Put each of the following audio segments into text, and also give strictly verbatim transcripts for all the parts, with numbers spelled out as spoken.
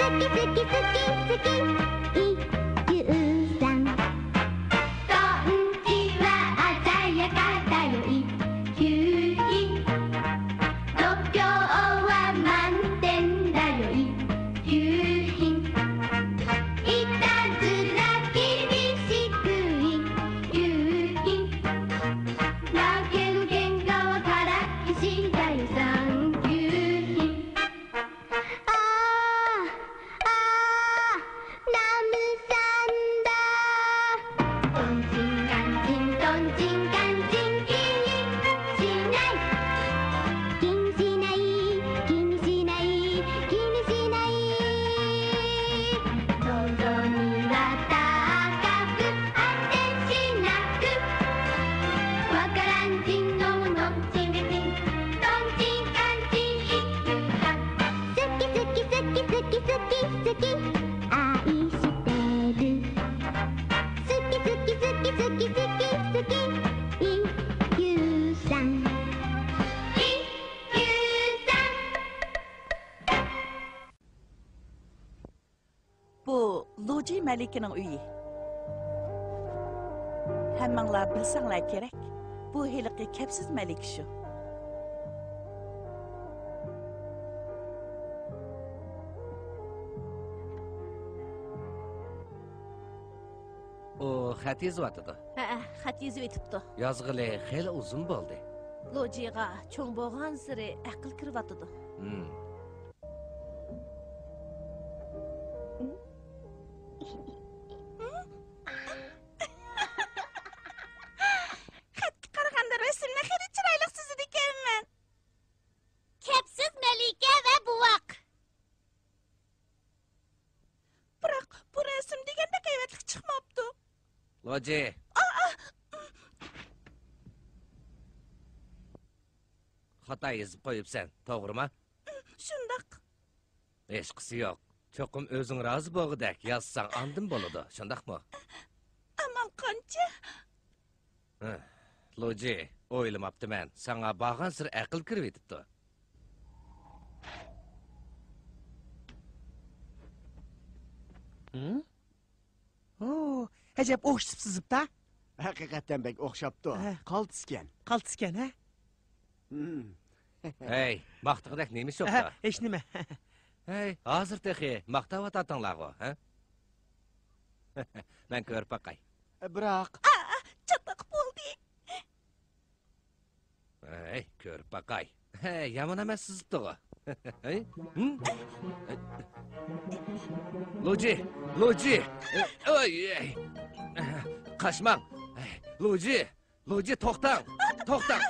好き好き好き好き一休さん。トンチは鮮やかだよ一休品。度胸は満点だよ一休品。いたずら厳しく一休品。だけど喧嘩はからっきしだよ三休品。 ああ、ああ、ラムさんだ。トンチンカンチン、トンチンカンチン、気にしない。気にしない、気にしない、気にしない。望みは高く、果てしなく。わからんちんのものんちんがちん、トンチンカンチン、一休さん。 好き好き好き好き好き好き愛してる。好き好き好き好き好き好き一休さん。一休さん。 بۇ لۇجى مەلىكىنىڭ ئۆيى. ھەممىڭلار بىلسەڭلار كېرەك، بۇ ھېلىقى كەپسىز مەلىكە شۇ. ئۇ خەت يېزىۋاتىدۇ. ھەئە، خەت يېزىۋېتىپتۇ. يازغىلى خېلى ئۇزۇن بولدى. لۇجىغا چوڭ بولغانسېرى ئەقىل كىرىۋاتىدۇ. ھىم. خەتكە قارىغاندا رەسىمنى خېلى چىرايلىق سىزىدىكەنمەن. كەپسىز مەلىكە ۋە بوۋاق. بىراق، بۇ رەسىم دېگەندەك ھەيۋەتلىك چىقماپتۇ. لۇجى. ئا، ئا. خاتا يېزىپ قويۇپسەن، توغرىما؟ شۇنداق. ھېچقىسى يوق. چوقۇم ئۆزۈڭ رازى بولغۇدەك يازساڭ، ئاندىن بولىدۇ، شۇنداقمۇ؟ ئامال قانچە؟ ھە، لۇجى، ئويلىماپتىمەن، ساڭا بارغانسېرى ئەقىل كىرىۋېتىپتۇ. ھىم؟ ھو، ئەجەب ئوخشىتىپ سىزىپتا. ھەقىقەتەن بەك ئوخشاپتۇ. ھە. قالتىسكەن. قالتىسكەن، ھە؟ ھىم. ھەي، ماختىغۇدەك نېمە ئىش يوقتا؟ ھە، ھېچنېمە. ھەي، ھازىر تېخى ماختاۋاتاتتىڭلارغۇ، ھە؟ مەن كۆرۈپ باقاي. بىراق. ئا، چاتاق بولدى. ھەي، كۆرۈپ باقاي. ھەي، يامان ئەمەس سىزىپتىغۇ. ھەي، ھىم؟ لۇجى، لۇجى. ئاي، ئاي. قاچماڭ. ھەي، لۇجى. لۇجى، توختاڭ! توختاڭ!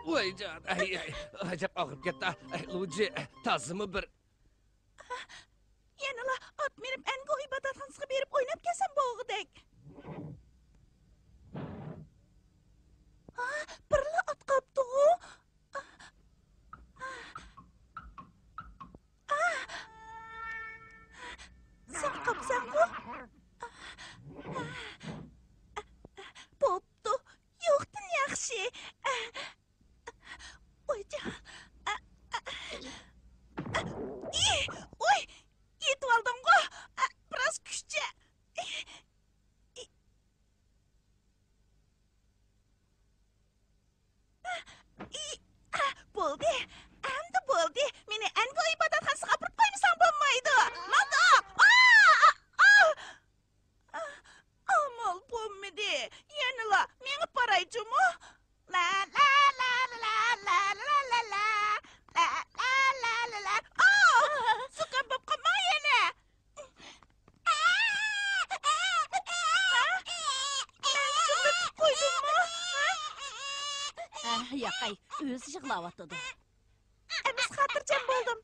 ۋايجان، ئەي، ئەي، ئەجەب ئاغرىپ كەتتى. ئەي، لۇجى، تازىمۇ بىر. يەنىلا ئات مىنىپ ئەنگۇ ئىبادەتخانىسىغا بېرىپ ئويناپ كەلسەم بولغۇدەك. ھا، بىرلا ئات قاپتىغۇ. سەن قاپسەنغۇ؟ بوپتۇ، يوقتىن ياخشى. ۋايجان. ئى، ئۇي، يېتىۋالدىڭغۇ؟ بىراز كۈچە. ئى، ئى، ئا، بولدى، ئەمدى بولدى. مېنى ئەنگۇ ئىبادەتخانىسىغا ئاپىرىپ قويمىساڭ بولمايدۇ. مانداق. ئا، ئا، ئا، ئامال بولمىدى. يەنىلا مېڭىپ باراي جۇمۇ. لا، لا، لا. ئا، زۇكام بولۇپ قالماڭ يەنە. ھە؟ مەن جىمىپ قويدۇممۇ؟ ھە؟ ئەھ، ياقەي، ئۆزى يىغلاۋاتىدۇ. ئەمىسە خاتىرجەم بولدۇم.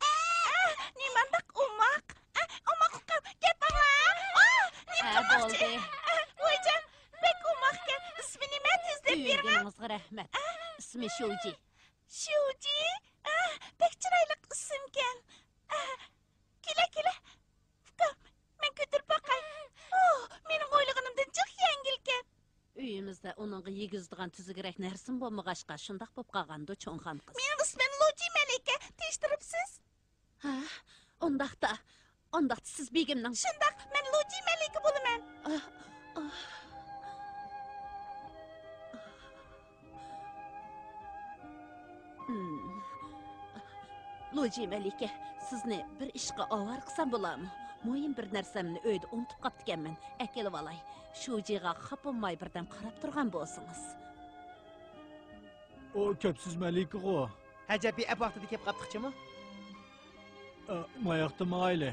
ئەھ، نېمانداق ئوماق. ئەھ، ئوماق ئۇكام، گەپ ئاڭلا. ئاھ، نېمە ھە، قىلماقچى؟ بولدى. ئەھ، ۋايجان، بەك ئوماقكەن. ئىسمى نېمە؟ تېزلەپ بېرىڭە. ئۆگەنگىنىڭىزگە رەھمەت. ئەھ. ئىسمى شۇجى. شۇجى؟ ئەھ، بەك چىرايلىق ئىسىمكەن. ئەھ، كېلە، كېلە. ئۇكام، مەن كۆتۈرۈپ باقاي. ئوھ، مېنىڭ ئويلىغىنىمدىن جىق يەڭگىلكەن. ئۆيىمىزدە ئۇنىڭغا يېگۈزىدىغان تۈزۈكرەك نەرسىمۇ بولمىغاچقا، شۇنداق بولۇپ قالغاندۇ، چوڭ خانقىز. مېنىڭ ئىسمىم لۇجى مەلىكە، تىرىشتۇرۇپسىز. ھە، ئۇنداقتا، ئۇنداقتا سىز بېگىمنىڭ. شۇنداق، مەن لۇجى مەلىكە بولىمەن. ئاھ، ئاھ. ھىم. لۇجى مەلىكە، سىزنى بىر ئىشقا ئاۋارە قىلسام بولارمۇ؟ مۇھىم بىر نەرسەمنى ئۆيدە ئۇنتۇپ قاپتىكەنمەن. ئەكېلىۋالاي. شۇجىغا خاپا بولماي بىردەم قاراپ تۇرغان بولسىڭىز. ئۇ كەپسىز مەلىكىغۇ. ھەجەپ، بىئەپ ۋاقتىدا كەپ قاپتىقچىمۇ؟ ئە، ماياقتا ماڭايلى.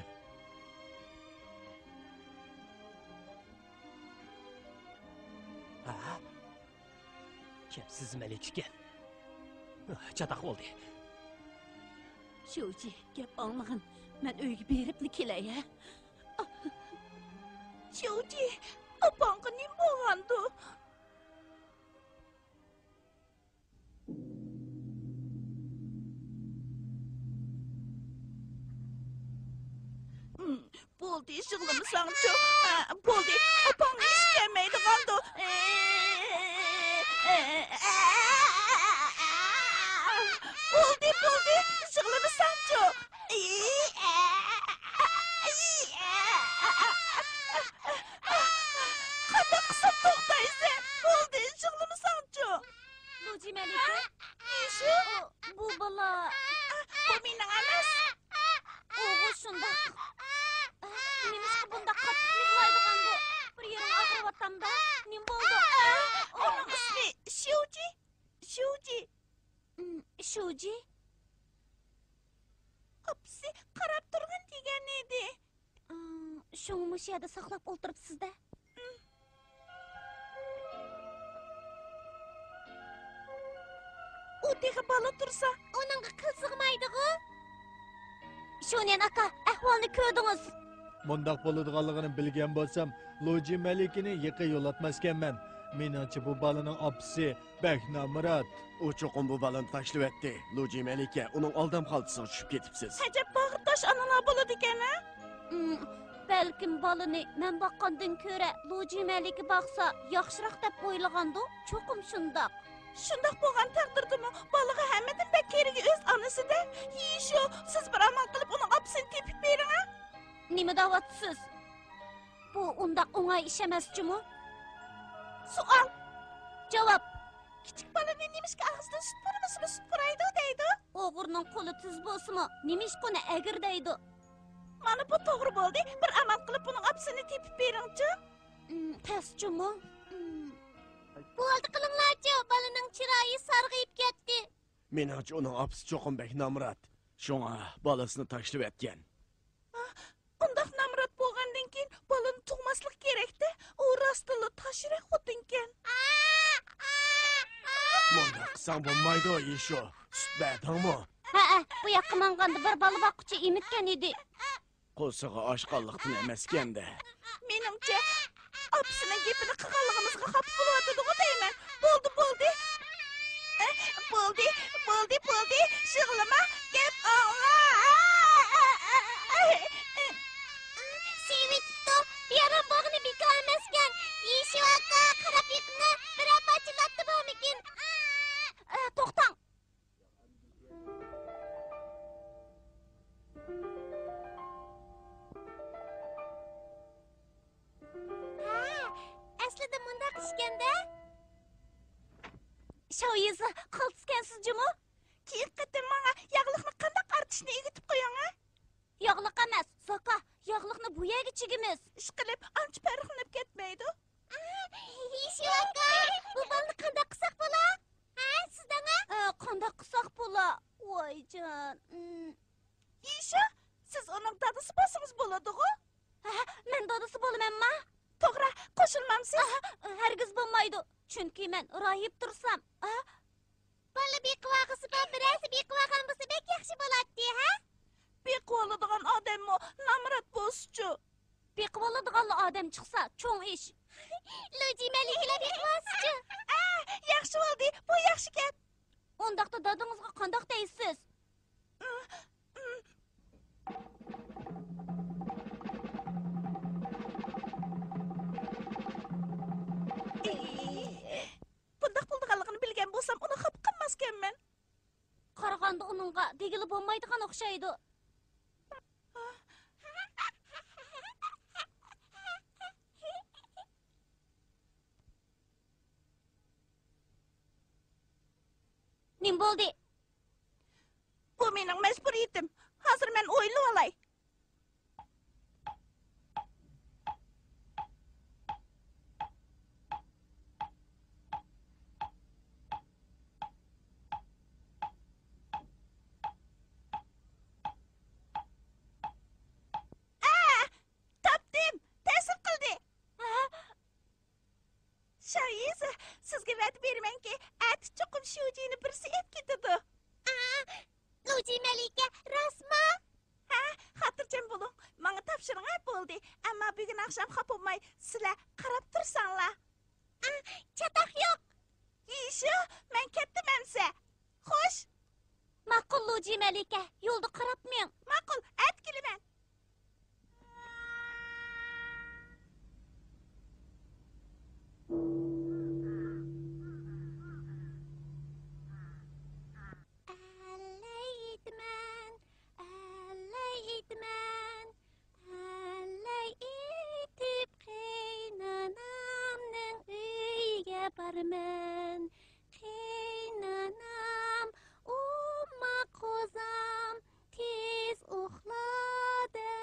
ھە؟ كەپسىز مەلىكىكەن. چاتاق بولدى. شۇجى، گەپ ئاڭلىغىن. مەن ئۆيگە بېرىپلا كېلەي، ھە؟ شۇجى، ئاپاڭغا نېمە بولغاندۇ؟ بولدى، يىغلىمىساڭچۇ. بولدى، ئاپاڭغا ھېچ كەلمەيدىغاندۇ. بولدى، بولدى، يىغلىمىساڭچۇ. قانداق قىلسام توختايسەن؟ بولدى، يىغلىمىساڭچۇ. لۇجى مەلىكە؟ ئىشۇ؟ بۇ بالا. بۇ مېنىڭ ئەمەس. ئۇغۇ شۇنداق. نېمىشقا بۇنداق قاتتىق يىغلايدىغاندۇ؟ بىر يېرىڭ ئاغرىۋاتامدا؟ نېمە بولدى؟ ئۇنىڭ ئىسمى شيۇجى. شيۇجى. شۇجى؟ ئاپىسى قاراپ تۇرغىن دېگەن ئىدى. ئىم، شۇڭا مۇشۇ يەردە ساقلاپ ئولتۇرۇپسىز-دە. ئۇ تېخى بالا تۇرسا. ئۇنىڭغا قىل سىغمايدىغۇ؟ شۇنيەن ئاكا، ئەھۋالنى كۆردىڭىز. مۇنداق بولىدىغانلىقىنى بىلگەن بولسام، لۇجى مەلىكىنى يېقىن يولاتماسكەنمەن. مېنىڭچە، بۇ بالىنىڭ ئاپىسى بەك نامرات. ئۇ چوقۇم بۇ بالىنى تاشلىۋەتتى. لۇجى مەلىكە، ئۇنىڭ ئالدام خالتىسىغا چۈشۈپ كېتىپسىز. ئەجەب باغرى تاش ئانىلار بولىدىكەن ھە؟ ئىم، بەلكىم بالىنى مەن باققاندىن كۆرە لۇجى مەلىكە باقسا ياخشىراق دەپ ئويلىغاندۇ؟ چوقۇم شۇنداق. شۇنداق بولغان تەقدىردىمۇ بالىغا ھەممىدىن بەك كېرىكى ئۆز ئانىسىدە. يىشۇ، سىز بىر ئامال قىلىپ ئۇنىڭ ئاپىسىنى تېپىپ بېرىڭ ھە. نېمە دەۋاتىسىز؟ بۇ ئۇنداق ئوڭاي ئىش ئەمەس جۇمۇ. سوئال. جاۋاب. كىچىك بالىنى نېمىشقا ئاغزىدىن سۈت پۇرىمىسىمۇ سۈت پۇرايدۇ دەيدۇ؟ ئوغرىنىڭ قولى تېز بولسىمۇ، نېمىشقا ئۇنى ئەگىر دەيدۇ؟ مانا بۇ توغرا بولدى. بىر ئامال قىلىپ ئۇنىڭ ئاپىسىنى تېپىپ بېرىڭچۇ. ئىم، تەس جۇمۇ. ئىم. بولدى قىلىڭلارچۇ، بالىنىڭ چىرايى سارغىيىپ كەتتى. مېنىڭچە ئۇنىڭ ئاپىسى چوقۇم بەك نامرات. شۇڭا بالىسىنى تاشلىۋەتكەن. ئۇنداق نامرات بولغاندىن كېيىن بالىنى تۇغماسلىق كېرەكتە. ئۇ راستتىنلا تاش يۈرەك خوتۇنكەن. مۇنداق قىلساڭ بولمايدۇ، يىشۇ. سۈت بەردىڭمۇ؟ ھەئە، بۇ ياققا ماڭغاندا بىر بالا باققۇچى ئېمىتكەن ئىدى. قورسىقى ئاچقانلىقتىن ئەمەسكەندە. مېنىڭچە، ئاپىسىنىڭ گېپىنى قىلغانلىقىمىزغا خاپا بولۇۋاتىدىغۇ دەيمەن. بولدى، بولدى. بولدى، بولدى، بولدى. يىغلىما، گەپ ئاڭلا. سېيىۋېتىپتۇ. بىئارام بولغىنى بىكار ئەمەسكەن. يىشۇ ئاكا، قاراپ بېقىڭا، بىرەر پارچە لاتتا بارمىكىن؟ توختاڭ. ھە، ئەسلىدە مۇنداق ئىشكەندە. شاۋيىزى، قالتىسكەنسىز جۇمۇ. كېيىنكى قېتىم ماڭا ياغلىقنى قانداق ئارتىشنى ئۆگىتىپ قويۇڭ ھە. ياغلىق ئەمەس، زاكا. ياغلىقنى بۇ يەرگە چىگىمىز. ئىشقىلىپ، ئانچە پەرقلىنىپ كەتمەيدۇ. يىشۇ ئاكا، بۇ بالىنى قانداق قىلساق بولا؟ ھە، سىز دەڭە؟ ئە، قانداق قىلساق بولا؟ ۋايجان. ئىم. يىشۇ، سىز ئۇنىڭ دادىسى بولسىڭىز بولىدىغۇ؟ ھە، مەن دادىسى بولىمەنما؟ توغرا، قوشۇلمامسىز؟ ئاھا، ھەرگىز بولمايدۇ. چۈنكى مەن راھىب تۇرسام. ئاھ. بالا بېقىۋالغۇسى بار، بىرەرسى بېقىۋالغان بولسا بەك ياخشى بولاتتى، ھە؟ بېقىۋالىدىغان ئادەممۇ نامرات بولسىچۇ؟ بېقىۋالىدىغانلا ئادەم چىقسا، چوڭ ئىش. لۇجى مەلىكىلەر بېقىۋالسىچۇ؟ ئە، ياخشى بولدى، بۇ ياخشى گەپ. ئۇنداقتا دادىڭىزغا قانداق دەيسىز؟ بولسام ئۇنى خاپا قىلماسكەنمەن. قارىغاندا ئۇنىڭغا دېگىلى بولمايدىغان ئوخشايدۇ. نېمە بولدى؟ بۇ مېنىڭ مەجبۇرىيىتىم. ھازىر مەن ئويلىۋالاي. ئە، تاپتىم! تەسىر قىلدى! ھە؟ شايىزا، سىزگە ۋەدە بېرىمەنكى، ئەتە چوقۇم شيۇجىنى بىرسى ئېلىپ كېتىدۇ. ئا، لۇجى مەلىكە، راستمۇ؟ ھە، خاتىرجەم بولۇڭ، ماڭا تاپشۇرۇڭ، ھە، بولدى. ئەمما بۈگۈن ئاخشام خاپا بولماي، سىلەر قاراپ تۇرساڭلار. ئا، چاتاق يوق. يىشۇ، مەن كەتتىم ئەمسە. خوش. ماقۇل، لۇجى مەلىكە، يولدا قاراپ مېڭ. ماقۇل، ئەتە كېلىمەن. ئەلەيتمەن، ئەلەيتمەن، ئەلەي ئېيتىپ قېينانامنىڭ ئۆيىگە بارىمەن. قېينانام، ئوماق قوزام، تېز ئۇخلا دە.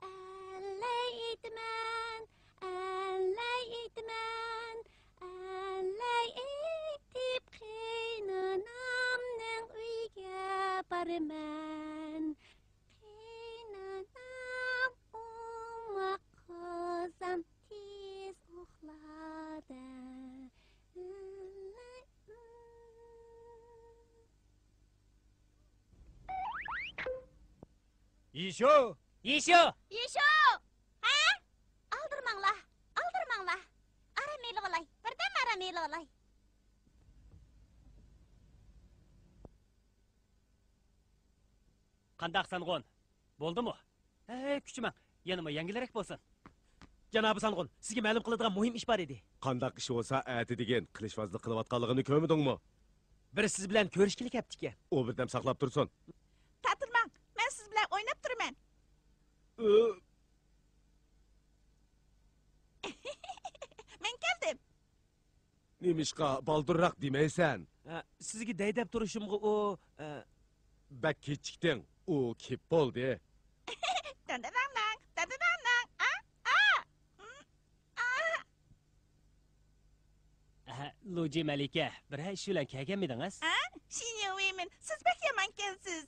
ئەلەيتمەن، ئەلەيتمەن، ئەلەي ئېيتىپ قېينانامنىڭ ئۆيىگە بارىمەن. قېينانام، ئوماق قوزام، تېز ئۇخلا دە. ئەلەي-، يىشۇ! يىشۇ! يىشۇ! ھە؟ ئالدىرىماڭلار، ئالدىرىماڭلار. ئارام ئېلىۋالاي، بىردەم ئارام ئېلىۋالاي. قانداق، سانغۇن؟ بولدىمۇ؟ ھەي، كۈچىمەڭ. يەنىمۇ يەڭگىلرەك بولسۇن. جانابى سانغۇن، سىزگە مەلۇم قىلىدىغان مۇھىم ئىش بار ئىدى. قانداق ئىش بولسا، ئەتە دېگىن، قىلىچۋازلىق قىلىۋاتقانلىقىنى كۆرمىدىڭمۇ؟ بىرى سىز بىلەن كۆرۈشكىلى كەپتىكەن. ئۇ بىردەم ساقلاپ تۇرسۇن. تارتىنماڭ، مەن سىز بىلەن ئويناپ تۇرىمەن. ئۆ. مەن كەلدىم. نېمىشقا بالدۇرراق دېمەيسەن؟ ئە، سىزگە دەي دەپ تۇرۇشۇمغا ئۇ، ئە، بەك كېچىكتىڭ. ئۇ كېپ بولدى. دەدەداڭداڭ، دەدەداڭداڭ. ئا، ئا. ئا. ئە، لۇجى مەلىكە، بىرەر ئىش بىلەن كەلگەنمىدىڭىز؟ ئا؟ شىنيو ۋېيمىن، سىز بەك يامان ئىكەنسىز.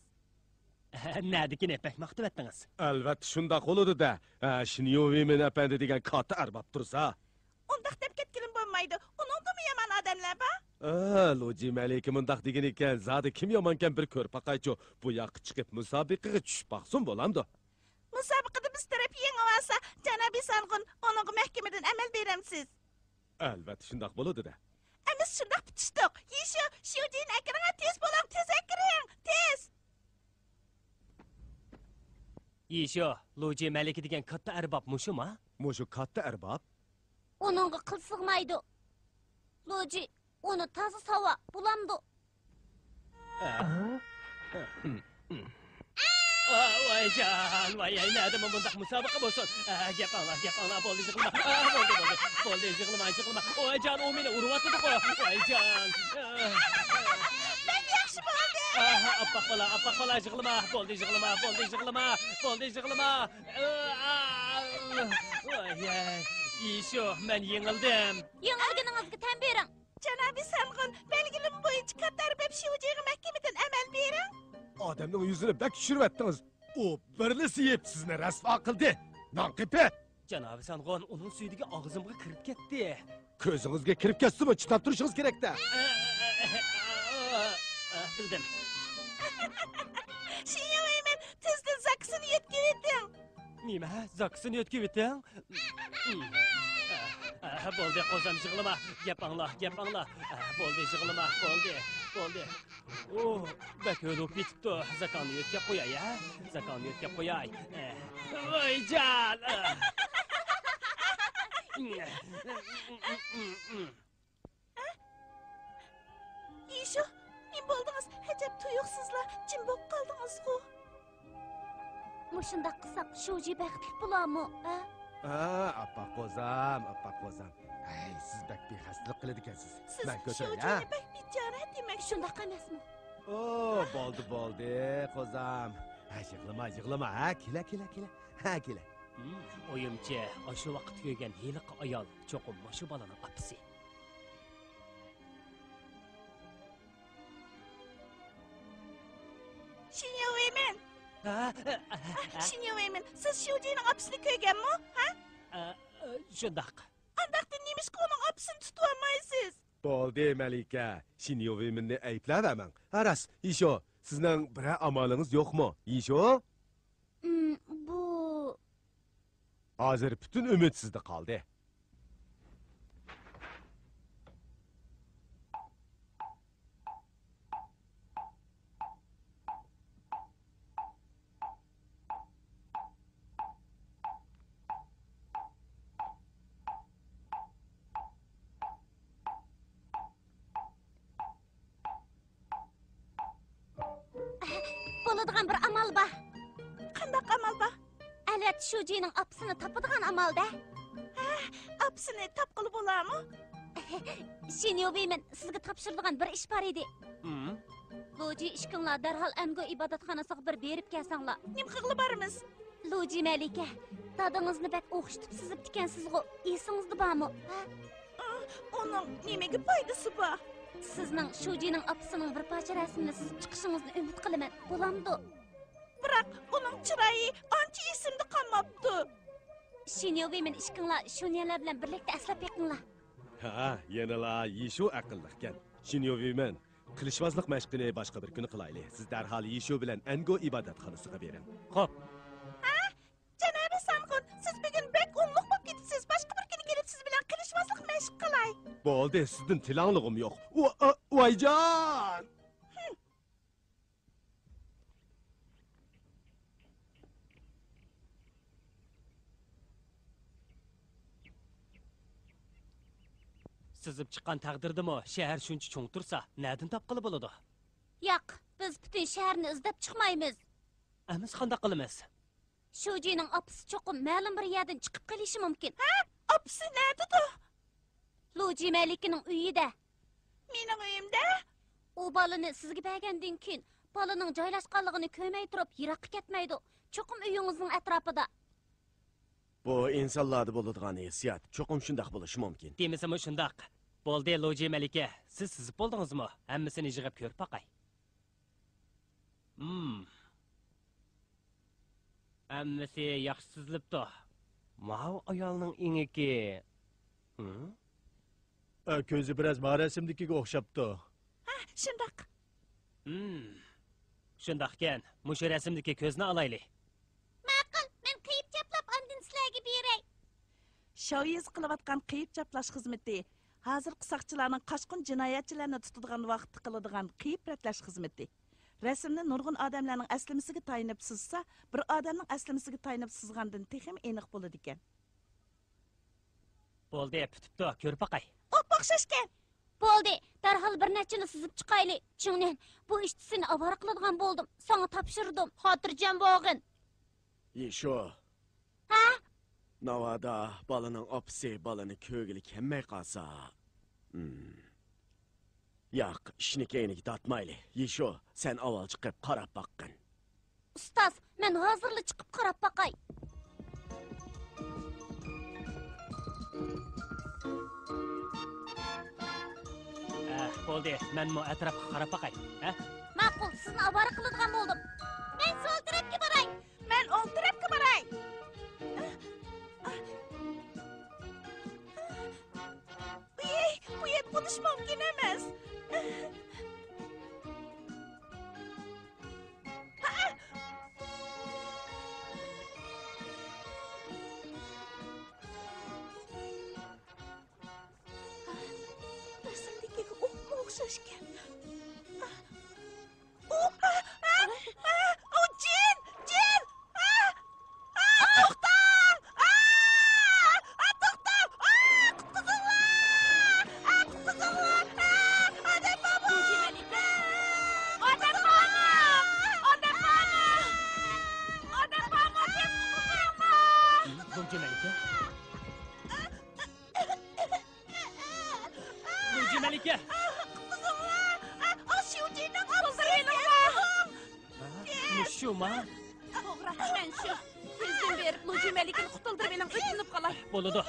نەدىكىنى بەك ماختىۋەتتىڭىز. ئەلۋەتتە شۇنداق بولىدۇ-دە. ھە، شىنيو ۋېيمىن ئەپەندى دېگەن كاتتا ئەرباب تۇرسا. ئۇنداق دەپ كەتكىلىمۇ بولمايدۇ. ئۇنىڭدىمۇ يامان ئادەملەر بار. ئە، لۇجى مەلىكە مۇنداق دېگەن ئىكەن، زادى كىم يامانكەن، بىر كۆرۈپ باقايچۇ. بۇ ياققا چىقىپ مۇسابىقىگە چۈشۈپ باقسۇن بولامدۇ؟ مۇسابىقىدە بىز تەرەپ يېڭىۋالسا، جانابىي سانغۇن، ئۇنىڭغا مەھكىمىدىن ئەمەل بېرەمسىز؟ ئەلۋەتتە شۇنداق بولىدۇ-دە. ئەمىسە شۇنداق پۈتۈشتۇق. يىشۇ، شيۇجىنى ئەكىرىڭە، تېز بولۇڭ، تېز ئەكىرىڭ، تېز! يىشۇ، لۇجى مەلىكە دېگەن كاتتا ئەرباب مۇشۇما؟ مۇشۇ كاتتا ئەرباب؟ ئۇنىڭغا قىل سىغمايدۇ. لۇجى، ئۇنى تازا ساۋا، بولامدۇ؟ ۋايجان، ۋاي، ئەي، نەدىمۇ بۇنداق مۇسابىقە بولسۇن؟ ئە، گەپ ئاڭلا، گەپ ئاڭلا، بولدى، يىغلىما. ئە، بولدى، بولدى، بولدى، يىغلىما، يىغلىما. ۋايجان، ئۇ مېنى ئۇرۇۋاتىدىغۇ. ۋايجان. بەك ياخشى بولدى. ئاپپاق بالا، ئاپپاق بالا، يىغلىما. بولدى، يىغلىما، بولدى، يىغلىما. بولدى، يىغلىما. ۋاي، ئەي. يىشۇ، مەن يېڭىلدىم. يېڭىلگىنىڭىزگە تەن بېرىڭ. جانابىي سانغۇن، بەلگىلىمە بويىچە كاتتا ئەرباب شيۇجىغا مەھكىمىدىن ئەمەل بېرىڭ. ئادەمنىڭ يۈزىنى بەك چۈشۈرۈۋەتتىڭىز. ئۇ بىرلا سىيىپ سىزنى رەسۋا قىلدى. نانقېپى! جانابىي سانغۇن، ئۇنىڭ سۈيدۈكى ئاغزىمغا كىرىپ كەتتى. كۆزىڭىزگە كىرىپ كەتسىمۇ، چىداپ تۇرۇشىڭىز كېرەك-تە. بىلدىم. شىيۇۋېيمىن، تېزدىن زاكىسىنى يۆتكىۋېتىڭ. نېمە؟ زاكىسىنى يۆتكىۋېتىڭ؟ بولدى، قوزام، يىغلىما. گەپ ئاڭلا، گەپ ئاڭلا. بولدى، يىغلىما. بولدى، بولدى. ئۇ بەك ھۆل بولۇپ كېتىپتۇ. زاكاڭنى يۆتكەپ قوياي، ھە؟ زاكاڭنى يۆتكەپ قوياي. ۋايجان! ھە؟ نېمە بولدىڭىز؟ ئەجەب تۇيۇقسىزلا جىم بولۇپ قالدىڭىزغۇ؟ مۇشۇنداق قىلساق، شۇجى بەختلىك بولارمۇ، ھە؟ ھە، ئاپپاق قوزام، ئاپپاق قوزام. ھەي، سىز بەك بىخەستىلىك قىلىدىكەنسىز. سىز مەن كۆتۈرەي، ھە؟ شۇجىنى بەك بىچارە دېمەكچى. شۇنداق ئەمەسمۇ؟ ئو، بولدى، بولدى، قوزام. ھە، يىغلىما، يىغلىما. ھە، كېلە، كېلە، كېلە. ھە، كېلە. ھىم، ئويۇمچە، ئاشۇ ۋاقىت كۆرگەن ھېلىقى ئايال چوقۇم ماشۇ بالىنىڭ ئاپىسى. شىنيۇۋېيمىن. ھە؟ شىنيۇۋېيمىن، سىز شۇجىنىڭ ئاپىسىنى كۆرگەنمۇ؟ ھە؟ ئە، ئە، شۇنداق. ئانداقتا نېمىشقا ئۇنىڭ ئاپىسىنى تۇتۇۋالمايسىز؟ بولدى، مەلىكە. شىنيۇۋېيمىننى ئەيىبلەۋەرمەڭ. ھە، راست، يىشو، سىزنىڭ بىرەر ئامالىڭىز يوقمۇ، يىشو؟ ئىم، بۇ. ھازىر پۈتۈن ئۈمىد سىزدە قالدى. بولىدىغان بىر ئامال بار. قانداق ئامال بار؟ ئەلۋەتتە، شۇجىنىڭ ئاپىسىنى تاپىدىغان ئامال-دە. ھە، ئاپىسىنى تاپقىلى بولارمۇ؟ شىنيۇۋېيمىن، سىزگە تاپشۇرىدىغان بىر ئىش بار ئىدى. ھىم؟ لۇجى ئىككىڭلار دەرھال ئەنگو ئىبادەتخانىسىغا بىر بېرىپ كەلسەڭلار. نېمە قىلغىلى بارىمىز؟ لۇجى مەلىكە، دادىڭىزنى بەك ئوخشىتىپ سىزىپتىكەنسىزغۇ، ئېسىڭىزدە بارمۇ؟ ھە؟ ئۇنىڭ نېمىگە پايدىسى بار؟ سىزنىڭ شۇجىنىڭ ئاپىسىنىڭ بىر پارچە رەسىمىنى سىزىپ چىقىشىڭىزنى ئۈمىد قىلىمەن. بولامدۇ؟ بىراق، ئۇنىڭ چىرايى ئانچە ئېسىمدە قالماپتۇ. شىنيۇۋېيمىن، ئىككىڭلار شۇنيەنلەر بىلەن بىرلىكتە ئەسلەپ بېقىڭلار. ھە، يەنىلا يىشۇ ئەقىللىقكەن. شىنيۇۋېيمىن، قىلىچۋازلىق مەشقىنى باشقا بىر كۈنى قىلايلى. سىز دەرھال يىشۇ بىلەن ئەنگو ئىبادەتخانىسىغا بېرىڭ. خوپ. ھە؟ جانابىي سانخۇن، سىز بۈگۈن بەك ئوڭلۇق بولۇپ كېتىپسىز. باشقا بىر كۈنى كېلىپ سىز بىلەن قىلىچۋازلىق مەشىق قىلاي. بولدى، سىزدىن تىلەڭلىغۇم يوق. ۋا-، ئا-، ۋايجان! سىزىپ چىققان تەقدىردىمۇ شەھەر شۇنچە چوڭ تۇرسا، نەدىن تاپقىلى بولىدۇ؟ ياق، بىز پۈتۈن شەھەرنى ئىزدەپ چىقمايمىز. ئەمىسە قانداق قىلىمىز؟ شۇجىنىڭ ئاپىسى چوقۇم مەلۇم بىر يەردىن چىقىپ قېلىشى مۇمكىن. ھە؟ ئاپىسى نەدىدۇ؟ لۇجى مەلىكىنىڭ ئۆيىدە. مېنىڭ ئۆيۈمدە؟ ئۇ بالىنى سىزگە بەرگەندىن كېيىن، بالىنىڭ جايلاشقانلىقىنى كۆرمەي تۇرۇپ، يىراققا كەتمەيدۇ. چوقۇم ئۆيىڭىزنىڭ ئەتراپىدا. بۇ ئىنسانلاردا بولىدىغان ھېسسىيات. چوقۇم شۇنداق بولۇشى مۇمكىن. دېمىسىمۇ شۇنداق. بولدى، لۇجى مەلىكە، سىز سىزىپ بولدىڭىزمۇ؟ ھەممىسىنى يىغىپ كۆرۈپ باقاي. ھىم. ھەممىسى ياخشى سىزىلىپتۇ. ماۋۇ ئايالنىڭ ئېڭىكى. ھىم؟ ئە، كۆزى بىراز ما رەسىمدىكىگە ئوخشاپتۇ. ھە، شۇنداق. ھىم. شۇنداقكەن، مۇشۇ رەسىمدىكى كۆزنى ئالايلى. ماقۇل، مەن قېيىپ چاپلاپ ئاندىن سىلەرگە بېرەي. شاۋيىز قىلىۋاتقان قېيىپ چاپلاش خىزمىتى ھازىرقى ساقچىلارنىڭ قاچقۇن جىنايەتچىلەرنى تۇتىدىغان ۋاقىتتا قىلىدىغان قېيىپ رەتلەش خىزمىتى. رەسىمنى نۇرغۇن ئادەملەرنىڭ ئەسلىمىسىگە تايىنىپ سىزسا، بىر ئادەمنىڭ ئەسلىمىسىگە تايىنىپ سىزغاندىن تېخىمۇ ئېنىق بولىدىكەن. بولدى، پۈتۈپتۇ، كۆرۈپ باقاي. ئوپپا ئوخشاشكەن. بولدى، دەرھال بىر نەچچىنى سىزىپ چىقايلى. چىڭنېن، بۇ ئىشتا سېنى ئاۋارە قىلىدىغان بولدۇم. ساڭا تاپشۇردۇم. خاتىرجەم بولغىن. يىشۇ. ھە؟ ناۋادا بالىنىڭ ئاپىسى بالىنى كۆرگىلى كەلمەي قالسا. ھىم. ياق، ئىشنى كەينىگە تارتمايلى. يىشۇ، سەن ئاۋۋال چىقىپ قاراپ باققىن. ئۇستاز، مەن ھازىرلا چىقىپ قاراپ باقاي. ئە، بولدى، مەنمۇ ئەتراپقا قاراپ باقاي. ھە؟ ماقۇل، سىزنى ئاۋارە قىلىدىغان بولدۇم. مەن سول تەرەپكە باراي. مەن ئوڭ تەرەپكە باراي. ئۇي، بۇ يەر بولۇشى مۇمكىن ئەمەس. رەسىمدىكىگە ئوپمۇ ئوخشاشكەن. ئۇ، ئا، ئا، ئا، ئۇ جىن! جىن! ئا، ئا، توختاڭ! ئا، ئا، توختاڭ! ئا، قۇتقۇزۇڭلار! ئا، قۇتقۇزۇڭلار! ئا، ئادەم بارمۇ؟ شۇما؟ توغرا، مەن شۇ. تېزدىن بېرىپ لۇجى مەلىكىنى قۇتۇلدۇرۇۋېلىڭ، ئۆتۈنۈپ قالاي. بولىدۇ.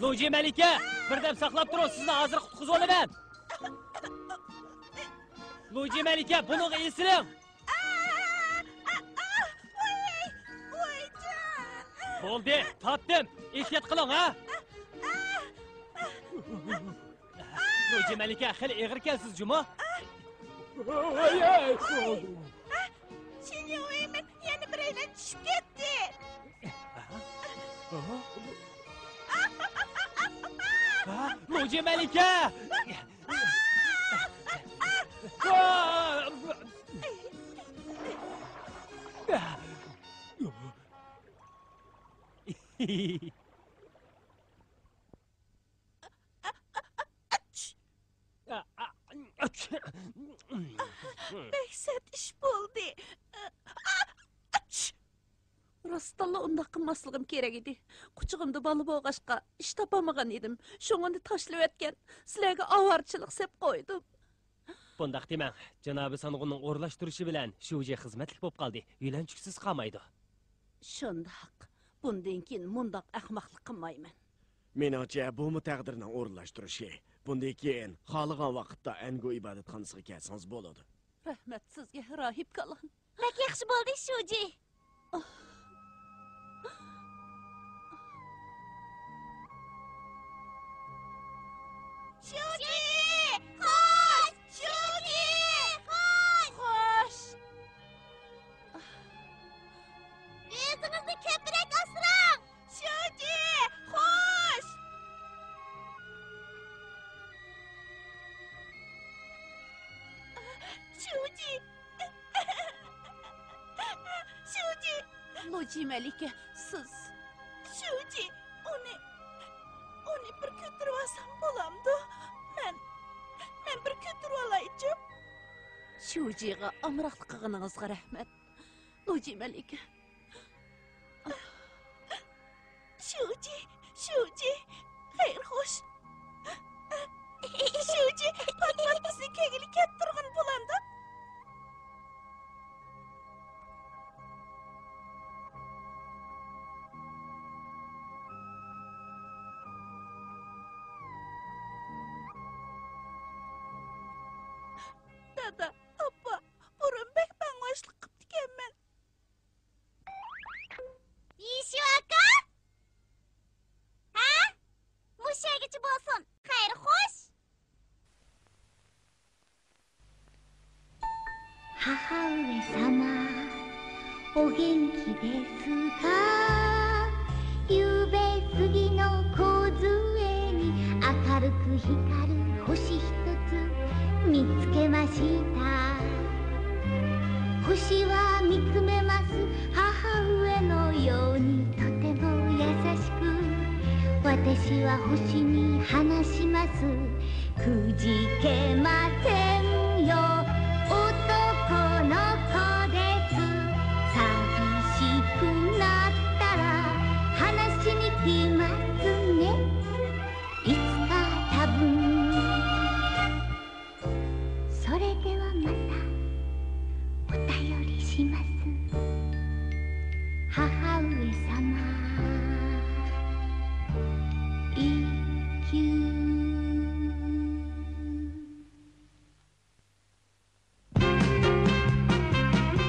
لۇجى مەلىكە، بىردەم ساقلاپ تۇرۇڭ، سىزنى ھازىر قۇتقۇزۇۋالىمەن. لۇجى مەلىكە، بۇنىڭغا ئېسىلىڭ. بولدى، تاپتىم. ئېھتىيات قىلىڭ، ھە؟ لۇجى مەلىكە، خېلى ئېغىركەنسىز جۇمۇ. شىنيۇۋېيمىن، يەنە بىرەيلەن چۈشۈپ كەتتى. ھە؟ لۇجى مەلىكە! بەك سەت ئىش بولدى. راستتىنلا ئۇنداق قىلماسلىقىم كېرەك ئىدى. قۇچىقىمدا بالا بولغاچقا، ئىش تاپالمىغان ئىدىم. شۇڭا ئۇنى تاشلىۋەتكەن، سىلەرگە ئاۋارىچىلىق سەپ قويدۇم. بۇنداق دېمەڭ، جانابى سانغۇننىڭ ئورۇنلاشتۇرۇشى بىلەن شۇجى خىزمەتلىك بولۇپ قالدى، يۆلەنچۈكسىز قالمايدۇ. شۇنداق. بۇندىن كېيىن مۇنداق ئەخمەقلىق قىلمايمەن. مېنىڭچە، بۇمۇ تەقدىرنىڭ ئورۇنلاشتۇرۇشى. بۇندىن كېيىن خالىغان ۋاقىتتا ئەنگۇ ئىبادەتخانىسىغا كەلسىڭىز بولىدۇ. رەھمەت سىزگە، راھىب كالان. بەك ياخشى بولدى، شۇجى. شۇجى! خوش! شۇجى! خوش! خوش! ئۆزىڭىزنى كۆپرەك ئاسراڭ! شۇجى! خوش! شۇجى! شۇجى! لۇجى مەلىكە، سىز. شۇجى، ئۇنى، ئۇنى بىر كۆتۈرۈۋالسام بولامدۇ؟ مەن، مەن بىر كۆتۈرۈۋالايچۇ؟ شۇجىغا ئامراقلىق قىلغىنىڭىزغا رەھمەت. لۇجى مەلىكە. شۇجى، شۇجى، خەير خوش. شۇجى، پات-پات بىزنى كەلگىلى كەپ تۇرغىنى بولامدۇ؟ دادا، ئاپا، بۇرۇن بەك باڭۋاشلىق قىپتىكەنمەن. يىشۇ ئاكا؟ ھە؟ مۇشۇ يەرگىچە بولسۇن. خەير خوش. 母上様、お元気ですか？ 夕べ過ぎの梢に明るく光る星一つ見つけました。星は見つめます母上のようにとても優しく、私は星に話します。くじけませんよ、男の子です。寂しくなったら話しに来ますね。 いつか多分。それではまたお便りします。母上様、一休。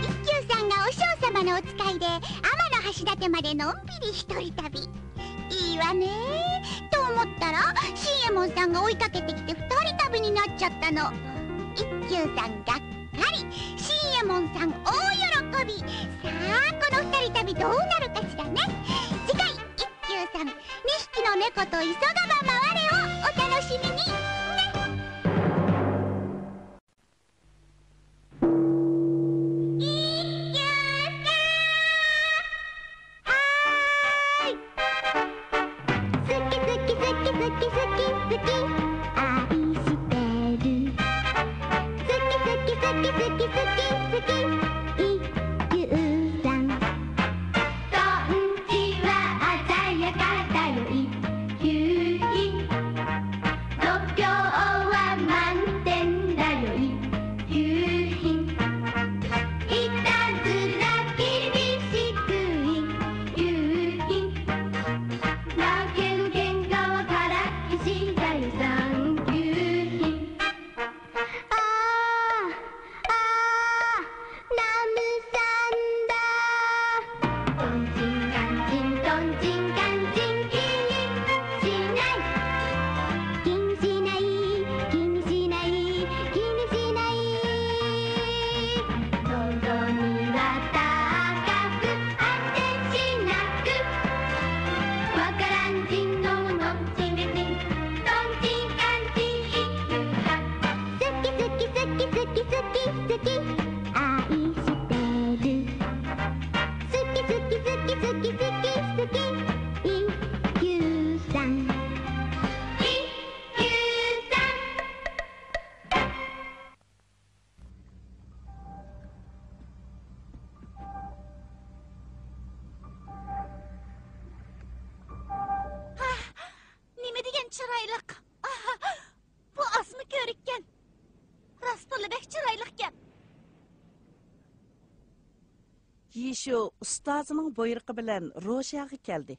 一休さんが和尚様のお使いで、天橋立までのんびり一人旅。いいわね。と思ったら、新右衛門さんが追いかけてきて二人旅になっちゃったの。一休さんがっかり、新右衛門さん大喜び。さあ、この二人旅どうなるかしらね。次回、一休さん、二匹の猫と急がば回れをお楽しみに。ね。 一休さん。はい。好き好き好き好き好き好き。愛してる。好き好き好き好き好き好き。一休さん。こんちは鮮やかだよ、一休。度胸 چىرايلىق. ئاھ، بۇ ئاسما كۆۋرۈككەن. راستتىنلا بەك چىرايلىقكەن. يىشۇ ئۇستازىنىڭ بۇيرۇقى بىلەن روشياغا كەلدى.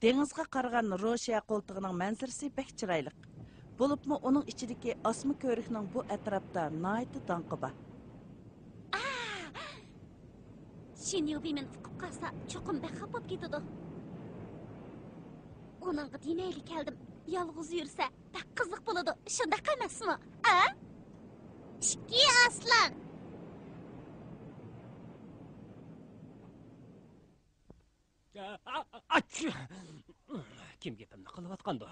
دېڭىزغا قارىغان روشيا قولتۇقىنىڭ مەنزىرىسى بەك چىرايلىق. بولۇپمۇ ئۇنىڭ ئىچىدىكى ئاسما كۆۋرۈكنىڭ بۇ ئەتراپتا ناھايىتى داڭقى بار. ئاھ! شىنيۇۋېيمىن ئۇقۇپ قالسا، چوقۇم بەك خاپا بولۇپ كېتىدۇ. ئۇنىڭغا دېمەيلى كەلدىم. يالغۇز يۈرسە، بەك قىزىق بولىدۇ، شۇنداق ئەمەسمۇ؟ ئە؟ ئىككى ئاسلان! ئا، ئا، ئاچ! كىم گېپىمنى قىلىۋاتقاندۇ؟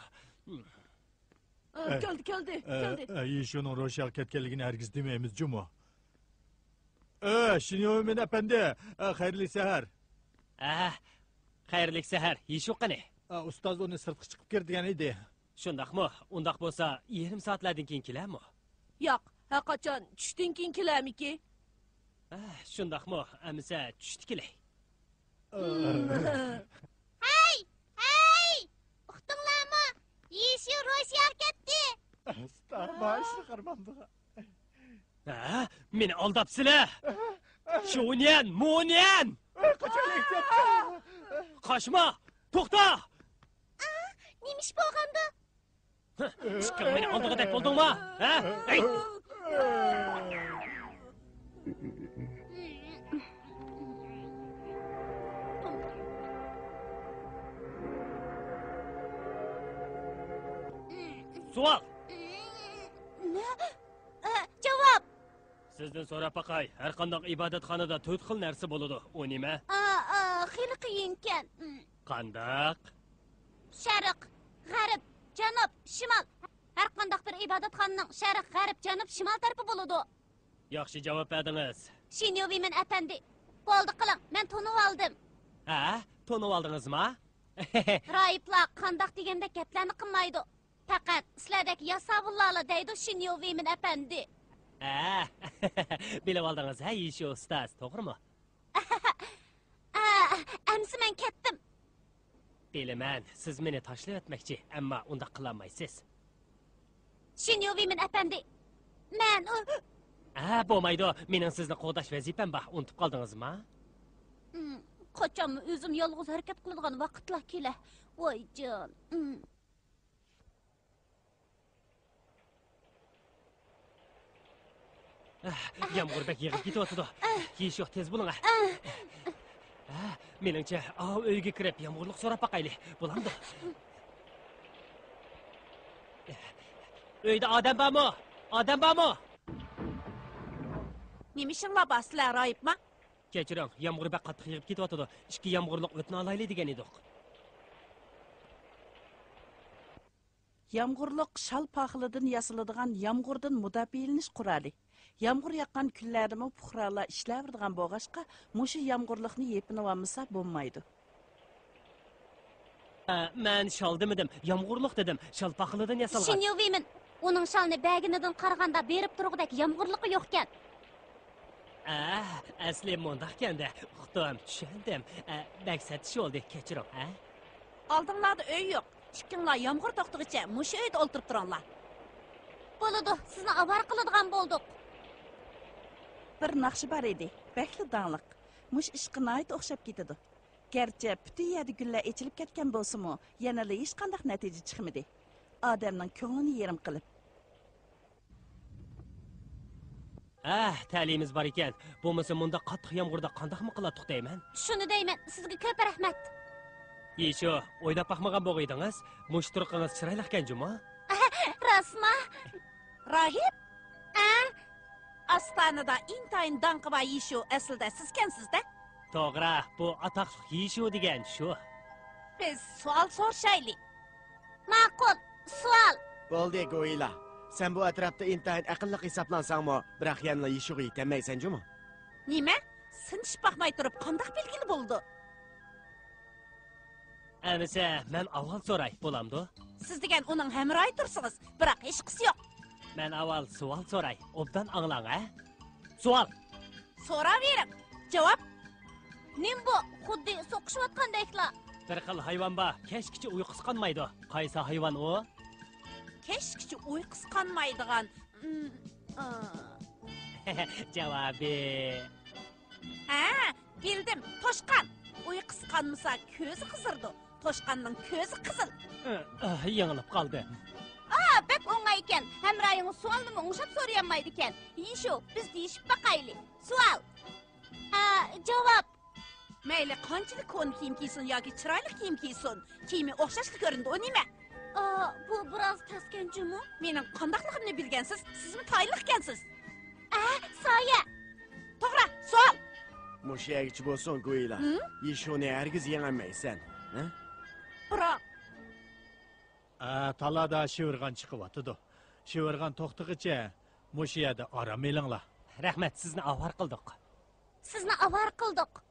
ئە، كەلدى، كەلدى، ئە، كەلدى. ئە، يىشۇنىڭ روشياغا كەتكەنلىكىنى ھەرگىز دېمەيمىز جۇمۇ. ئە، شىنيۇۋېيمىن ئەپەندى، ئە، خەيرلىك سەھەر. ئە، خەيرلىك سەھەر، يىشۇ قېنى؟ ئە، ئۇستاز ئۇنى سىرتقا چىقىپ كىر دېگەن ئىدى. شۇنداقمۇ؟ ئۇنداق بولسا، يېرىم سائەتلەردىن كېيىن كېلەرمۇ؟ ياق، ھەرقاچان چۈشتىن كېيىن كېلەرمىكى؟ ئە، شۇنداقمۇ؟ ئەمىسە چۈشتە كېلەي. ھەي! ھەي! ئۇقتۇڭلارمۇ؟ يىشۇ روشياغا كەتتى! ئەستا، مانا شۇ قارىمامدىغا. ھە؟ مېنى ئالداپسىلە! شۇنيەن، مۇنيەن! قاچايلى، ئېھتىيات قىل! قاچما! توختا! ئا، نېمە ئىش بولغاندۇ؟ ئىشقىڭ مېنى ئالدىغۇدەك بولدۇڭما؟ ھە؟ ھەي! سوئال! نە؟ ئە، جاۋاب! سىزدىن سوراپ باقاي، ھەرقانداق ئىبادەتخانىدا تۆت خىل نەرسە بولىدۇ، ئۇ نېمە؟ ئا، ئا، خېلى قىيىنكەن. قانداق؟ شەرق، غەرب، جەنۇب، شىمال. ھەرقانداق بىر ئىبادەتخانىنىڭ شەرق، غەرب، جەنۇب، شىمال تەرىپى بولىدۇ. ياخشى جاۋاب بەردىڭىز. شىنيۇۋېيمىن ئەپەندى، بولدى قىلىڭ، مەن تونۇۋالدىم. ھە، تونۇۋالدىڭىزما؟ راھىبلار قانداق دېگەندەك گەپلەرنى قىلمايدۇ. پەقەت سىلەردەك ياساۋۇللارلا دەيدۇ، شىنيۇۋېيمىن ئەپەندى. ھە، بىلىۋالدىڭىز ھە، يىشۇ ئۇستاز، توغرىمۇ؟ ئە، ئەمسە مەن كەتتىم. بىلىمەن، سىز مېنى تاشلىۋەتمەكچى، ئەمما ئۇنداق قىلالمايسىز. شىنيۇۋېيمىن ئەپەندى، مەن ئۇ ھە، بولمايدۇ، مېنىڭ سىزنى قوغداش ۋەزىپەم بار، ئۇنتۇپ قالدىڭىزما؟ ھىم، قاچانمۇ ئۆزۈم يالغۇز ھەرىكەت قىلىدىغان ۋاقىتلار كېلە. ۋايجان. ھىم. ئەھ، يامغۇر بەك يېغىپ كېتىۋاتىدۇ. يىشۇ، تېز بولۇڭ، ئە. ئە، مېنىڭچە، ئاۋۇ ئۆيگە كىرىپ يامغۇرلۇق سوراپ باقايلى. بولامدۇ؟ ئۆيدە ئادەم بارمۇ؟ ئادەم بارمۇ؟ نېمە ئىشىڭلار بار سىلەر، راھىبما؟ كەچۈرۈڭ، يامغۇر بەك قاتتىق يېغىپ كېتىۋاتىدۇ. ئىككى يامغۇرلۇق ئۆتنە ئالايلى دېگەن ئىدۇق. يامغۇرلۇق شال پاخىلىدىن ياسىلىدىغان يامغۇردىن مۇداپىئەلىنىش قورالى. يامغۇر ياغقان كۈنلەردىمۇ پۇقرالار ئىشلەۋېرىدىغان بولغاچقا، مۇشۇ يامغۇرلۇقنى يېپىنىۋالمىسا بولمايدۇ. ئە، مەن شال دېمىدىم، يامغۇرلۇق دېدىم. شال پاخىلىدىن ياسالغان. شىنيۇۋېيمىن، ئۇنىڭ شالنى بەرگىنىدىن قارىغاندا بېرىپ تۇرغۇدەك يامغۇرلۇقى يوقكەن. ئە، ئەسلى مۇنداقكەن-دە، ئۇقتۇم، چۈشەندىم. ئە، بەك سەتتىش بولدى، كەچۈرۈڭ، ھە؟ ئالدىڭلاردا ئۆي يوق. ئىككىڭلار يامغۇر توختىغىچە مۇشۇ ئۆيدە ئولتۇرۇپ تۇرۇڭلار. بولىدۇ، سىزنى ئاۋارە قىلىدىغان بولدۇق. بىر ناخشا بار ئىدى، بەكلا داڭلىق. مۇشۇ ئىشقا ناھايىتى ئوخشاپ كېتىدۇ. گەرچە پۈتۈن يەردە گۈللەر ئېچىلىپ كەتكەن بولسىمۇ، يەنىلا ھېچقانداق نەتىجە چىقمىدى. ئادەمنىڭ كۆڭلىنى يېرىم قىلىپ. ئەھ، تەلىيىمىز بار ئىكەن. بولمىسا مۇنداق قاتتىق يامغۇردا قانداقمۇ قىلاتتۇق دەيمەن. شۇنى دەيمەن، سىزگە كۆپ رەھمەت. يىشۇ، ئويلاپ باقمىغان بولغىيدىڭىز. مۇشۇ تۇرقىڭىز چىرايلىقكەن جۇمۇ. راستما؟ راھىب؟ ئە؟ ئاستانىدا ئىنتايىن داڭقى بار يىشۇ ئەسلىدە سىزكەنسىز-دە؟ توغرا، بۇ ئاتاقلىق يىشۇ دېگەن شۇ. بىز سوئال سورىشايلى. ماقۇل، سوئال. بولدى، گوئىلا. سەن بۇ ئەتراپتا ئىنتايىن ئەقىللىق ھېسابلانساڭمۇ، بىراق يەنىلا يىشۇغا يېتەلمەيسەن جۇمۇ. نېمە؟ سىنىشىپ باقماي تۇرۇپ قانداق بىلگىلى بولىدۇ؟ ئەمىسە، مەن ئاۋۋال سوراي، بولامدۇ؟ سىز دېگەن ئۇنىڭ ھەمراھى تۇرسىڭىز، بىراق ھېچقىسى يوق. مەن ئاۋۋال سوئال سوراي، ئوبدان ئاڭلاڭ، ھە؟ سوئال. سوراۋېرىڭ. جاۋاب. نېمە بۇ؟ خۇددى سوقۇشۇۋاتقاندەكلا. بىر خىل ھايۋان بار، كەچكىچە ئۇيقۇسى قانمايدۇ. قايسى ھايۋان ئۇ؟ كەچكىچە ئۇيقۇسى قانمايدىغان. ئىم، ئا. جاۋابى. ھە، بىلدىم، توشقان. ئۇيقۇسى قانمىسا، كۆزى قىزىرىدۇ. توشقاننىڭ كۆزى قىزىل. ئە، ئە، يېڭىلىپ قالدىم. ئا، بەك ئوڭاي ئىكەن. ھەمراھىڭىز سوئالنىمۇ ئوڭشاپ سورىيالمايدىكەن. يىشۇ، بىز دېيىشىپ باقايلى. سوئال. ئا، جاۋاب. مەيلى قانچىلىك كونا كىيىم كىيسۇن ياكى چىرايلىق كىيىم كىيسۇن، كىيىمى ئوخشاشلا كۆرۈنىدۇ، ئۇ نېمە؟ ئا، بۇ بىراز تەسكەن جۇمۇ. مېنىڭ قانداقلىقىمنى بىلگەنسىز؟ سىزمۇ تايىنلىق ئىكەنسىز. ئە، سايە. توغرا، سوئال. مۇشۇ يەرگىچە بولسۇن، گۇيلا. ھىم؟ يىشۇنى ھەرگىز يېڭەلمەيسەن. ھە؟ بىراق. ئە، تالادا شىۋىرغان چىقىۋاتىدۇ. شىۋىرغان توختىغىچە مۇشۇ يەردە ئارام ئېلىڭلار. رەھمەت، سىزنى ئاۋارە قىلدۇق. سىزنى ئاۋارە قىلدۇق.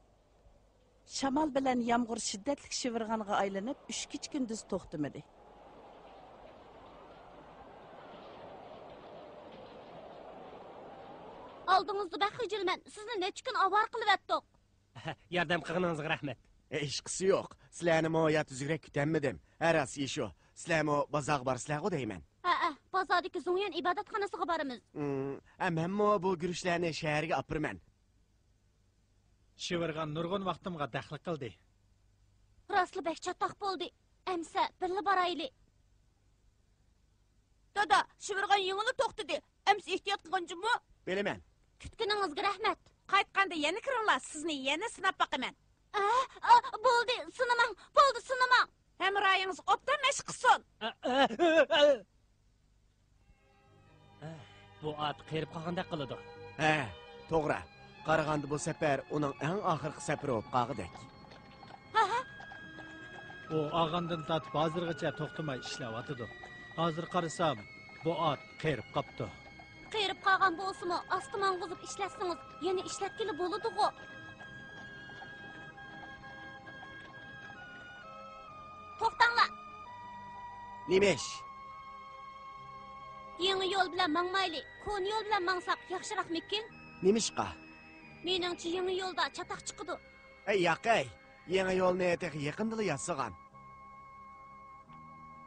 شامال بىلەن يامغۇر شىددەتلىك شىۋىرغانغا ئايلىنىپ، ئۈچ كېچە-كۈندۈز توختىمىدى. ئالدىڭىزدا بەك خىجىلمەن، سىزنى نەچچە كۈن ئاۋارە قىلىۋەتتۇق. ياردەم قىلغىنىڭىزغا رەھمەت. ھېچقىسى يوق. سىلەرنىمۇ يا تۈزۈكرەك كۈتەلمىدىم. ھە، راست، يىشۇ. سىلەرمۇ بازارغا بارىسىلەرغۇ دەيمەن. ھەئە، بازاردىكى زۇڭيۈەن ئىبادەتخانىسىغا بارىمىز. ئىم، ھە، مەنمۇ بۇ گۈرۈچلەرنى شەھەرگە ئاپىرىمەن. شىۋىرغان نۇرغۇن ۋاقتىمغا دەخلى قىلدى. راستلا بەك چاتاق بولدى. ئەمسە بىللە بارايلى. دادا، شىۋىرغان يېڭىلا توختىدى. ئەمسە ئېھتىيات قىلغىن جۇمۇ. بىلىمەن. كۈتكىنىڭىزگە رەھمەت. قايتقاندا يەنە كىرىڭلار، سىزنى يەنە سىناپ باقىمەن. ئا، ئا، بولدى، سىنىماڭ، بولدى، سىنىماڭ. ھەمراھىڭىز ئوبدان مەشىق قىلسۇن. ئە، ئە، ئە، ئە. بۇ ئات قېرىپ قالغاندەك قىلىدۇ. ھە، توغرا. قارىغاندا بۇ سەپەر ئۇنىڭ ئەڭ ئاخىرقى سەپىرى بولۇپ قالغۇدەك. ھە، ھە. ئۇ ئالغاندىن تارتىپ ھازىرغىچە توختىماي ئىشلەۋاتىدۇ. ھازىر قارىسام، بۇ ئات قېرىپ قاپتۇ. قېرىپ قالغان بولسىمۇ، ئاستا ماڭغۇزۇپ ئىشلەتسىڭىز، يەنە ئىشلەتكىلى بولىدىغۇ. توختاڭلار! نېمە ئىش؟ يېڭى يول بىلەن ماڭمايلى، كونا يول بىلەن ماڭساق ياخشىراقمىكىن؟ نېمىشقا؟ مېنىڭچە يېڭى يولدا چاتاق چىقىدۇ. ئەي، ياق ئەي، يېڭى يولنى تېخى يېقىندىلا ياسىغان.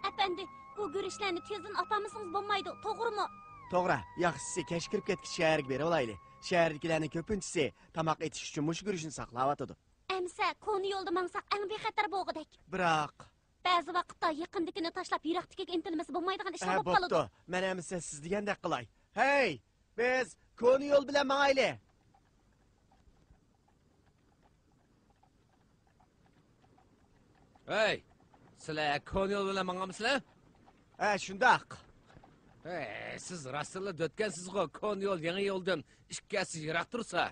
ئەپەندى، بۇ گۈرۈچلەرنى تېزدىن ئاپارمىسىڭىز بولمايدۇ، توغرىمۇ؟ توغرا، ياخشىسى كەچ كىرىپ كەتكىچە شەھەرگە بېرىۋالايلى. شەھەردىكىلەرنىڭ كۆپىنچىسى تاماق ئېتىش ئۈچۈن مۇشۇ گۈرۈچنى ساقلاۋاتىدۇ. ئەمسە كونا يولدا ماڭساق ئەڭ بىخەتەر بولغۇدەك. بىراق. بەزى ۋاقىتتا يېقىندىكىنى تاشلاپ يىراقتىكىگە ئىنتىلمىسە بولمايدىغان ئىشلار ھە، بولۇپ قالىدۇ. بوپتۇ. مەن ئەمسە سىز دېگەندەك قىلاي. ھەي، بىز كونا يول بىلەن ماڭايلى. ھەي، سىلەر كونا يول بىلەن ماڭامسىلەر؟ ھە، شۇنداق. ھەي، سىز راستتىنلا دۆتكەنسىزغۇ، كونا يول يېڭى يولدىن ئىككى ھەسسە يىراق تۇرسا.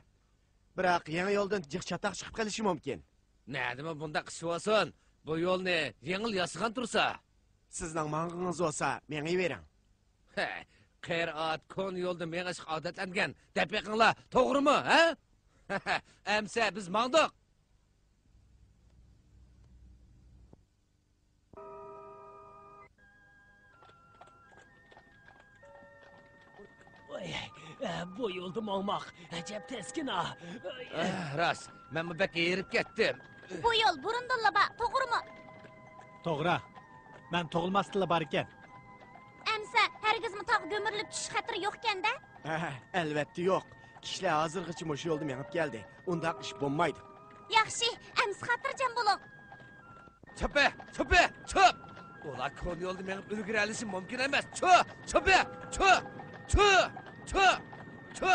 بىراق يېڭى يولدىن جىق چاتاق چىقىپ قېلىشى مۇمكىن. نەدىمۇ بۇنداق ئىش بولسۇن؟ بۇ يولنى يېڭىلا ياسىغان تۇرسا. سىزنىڭ ماڭغىڭىز بولسا، مېڭىۋېرىڭ. ھە، قېرى ئات كونا يولدا مېڭىشقا ئادەتلەنگەن، دەپ بېقىڭلار، توغرىمۇ، ھە؟ ئەمسە بىز ماڭدۇق. ۋاي، بۇ يولدا ماڭماق ئەجەب تەسكىن-ھا. ئە، راست، مەنمۇ بەك ھېرىپ كەتتىم. بۇ يول بۇرۇندىنلا بار، توغرىمۇ؟ توغرا. مەن تۇغۇلماستىنلا باركەن. ئەمسە ھەرگىزمۇ تاغ گۈمۈرۈلۈپ چۈشۈش خەتىرى يوقكەن-دە؟ ھە، ئەلۋەتتە يوق. كىشىلەر ھازىرغىچە مۇشۇ يولدا مېڭىپ كەلدى. ئۇنداق ئىش بولمايدۇ. ياخشى، ئەمسە خاتىرجەم بولۇڭ. چۆپە، چۆپە، چۆپ! ئۇلار كونا يولدا مېڭىپ ئۈلگۈرەلىشى مۇمكىن ئەمەس. چۆ، چۆپە، چۆ، چۆ، چۆ، چۆ!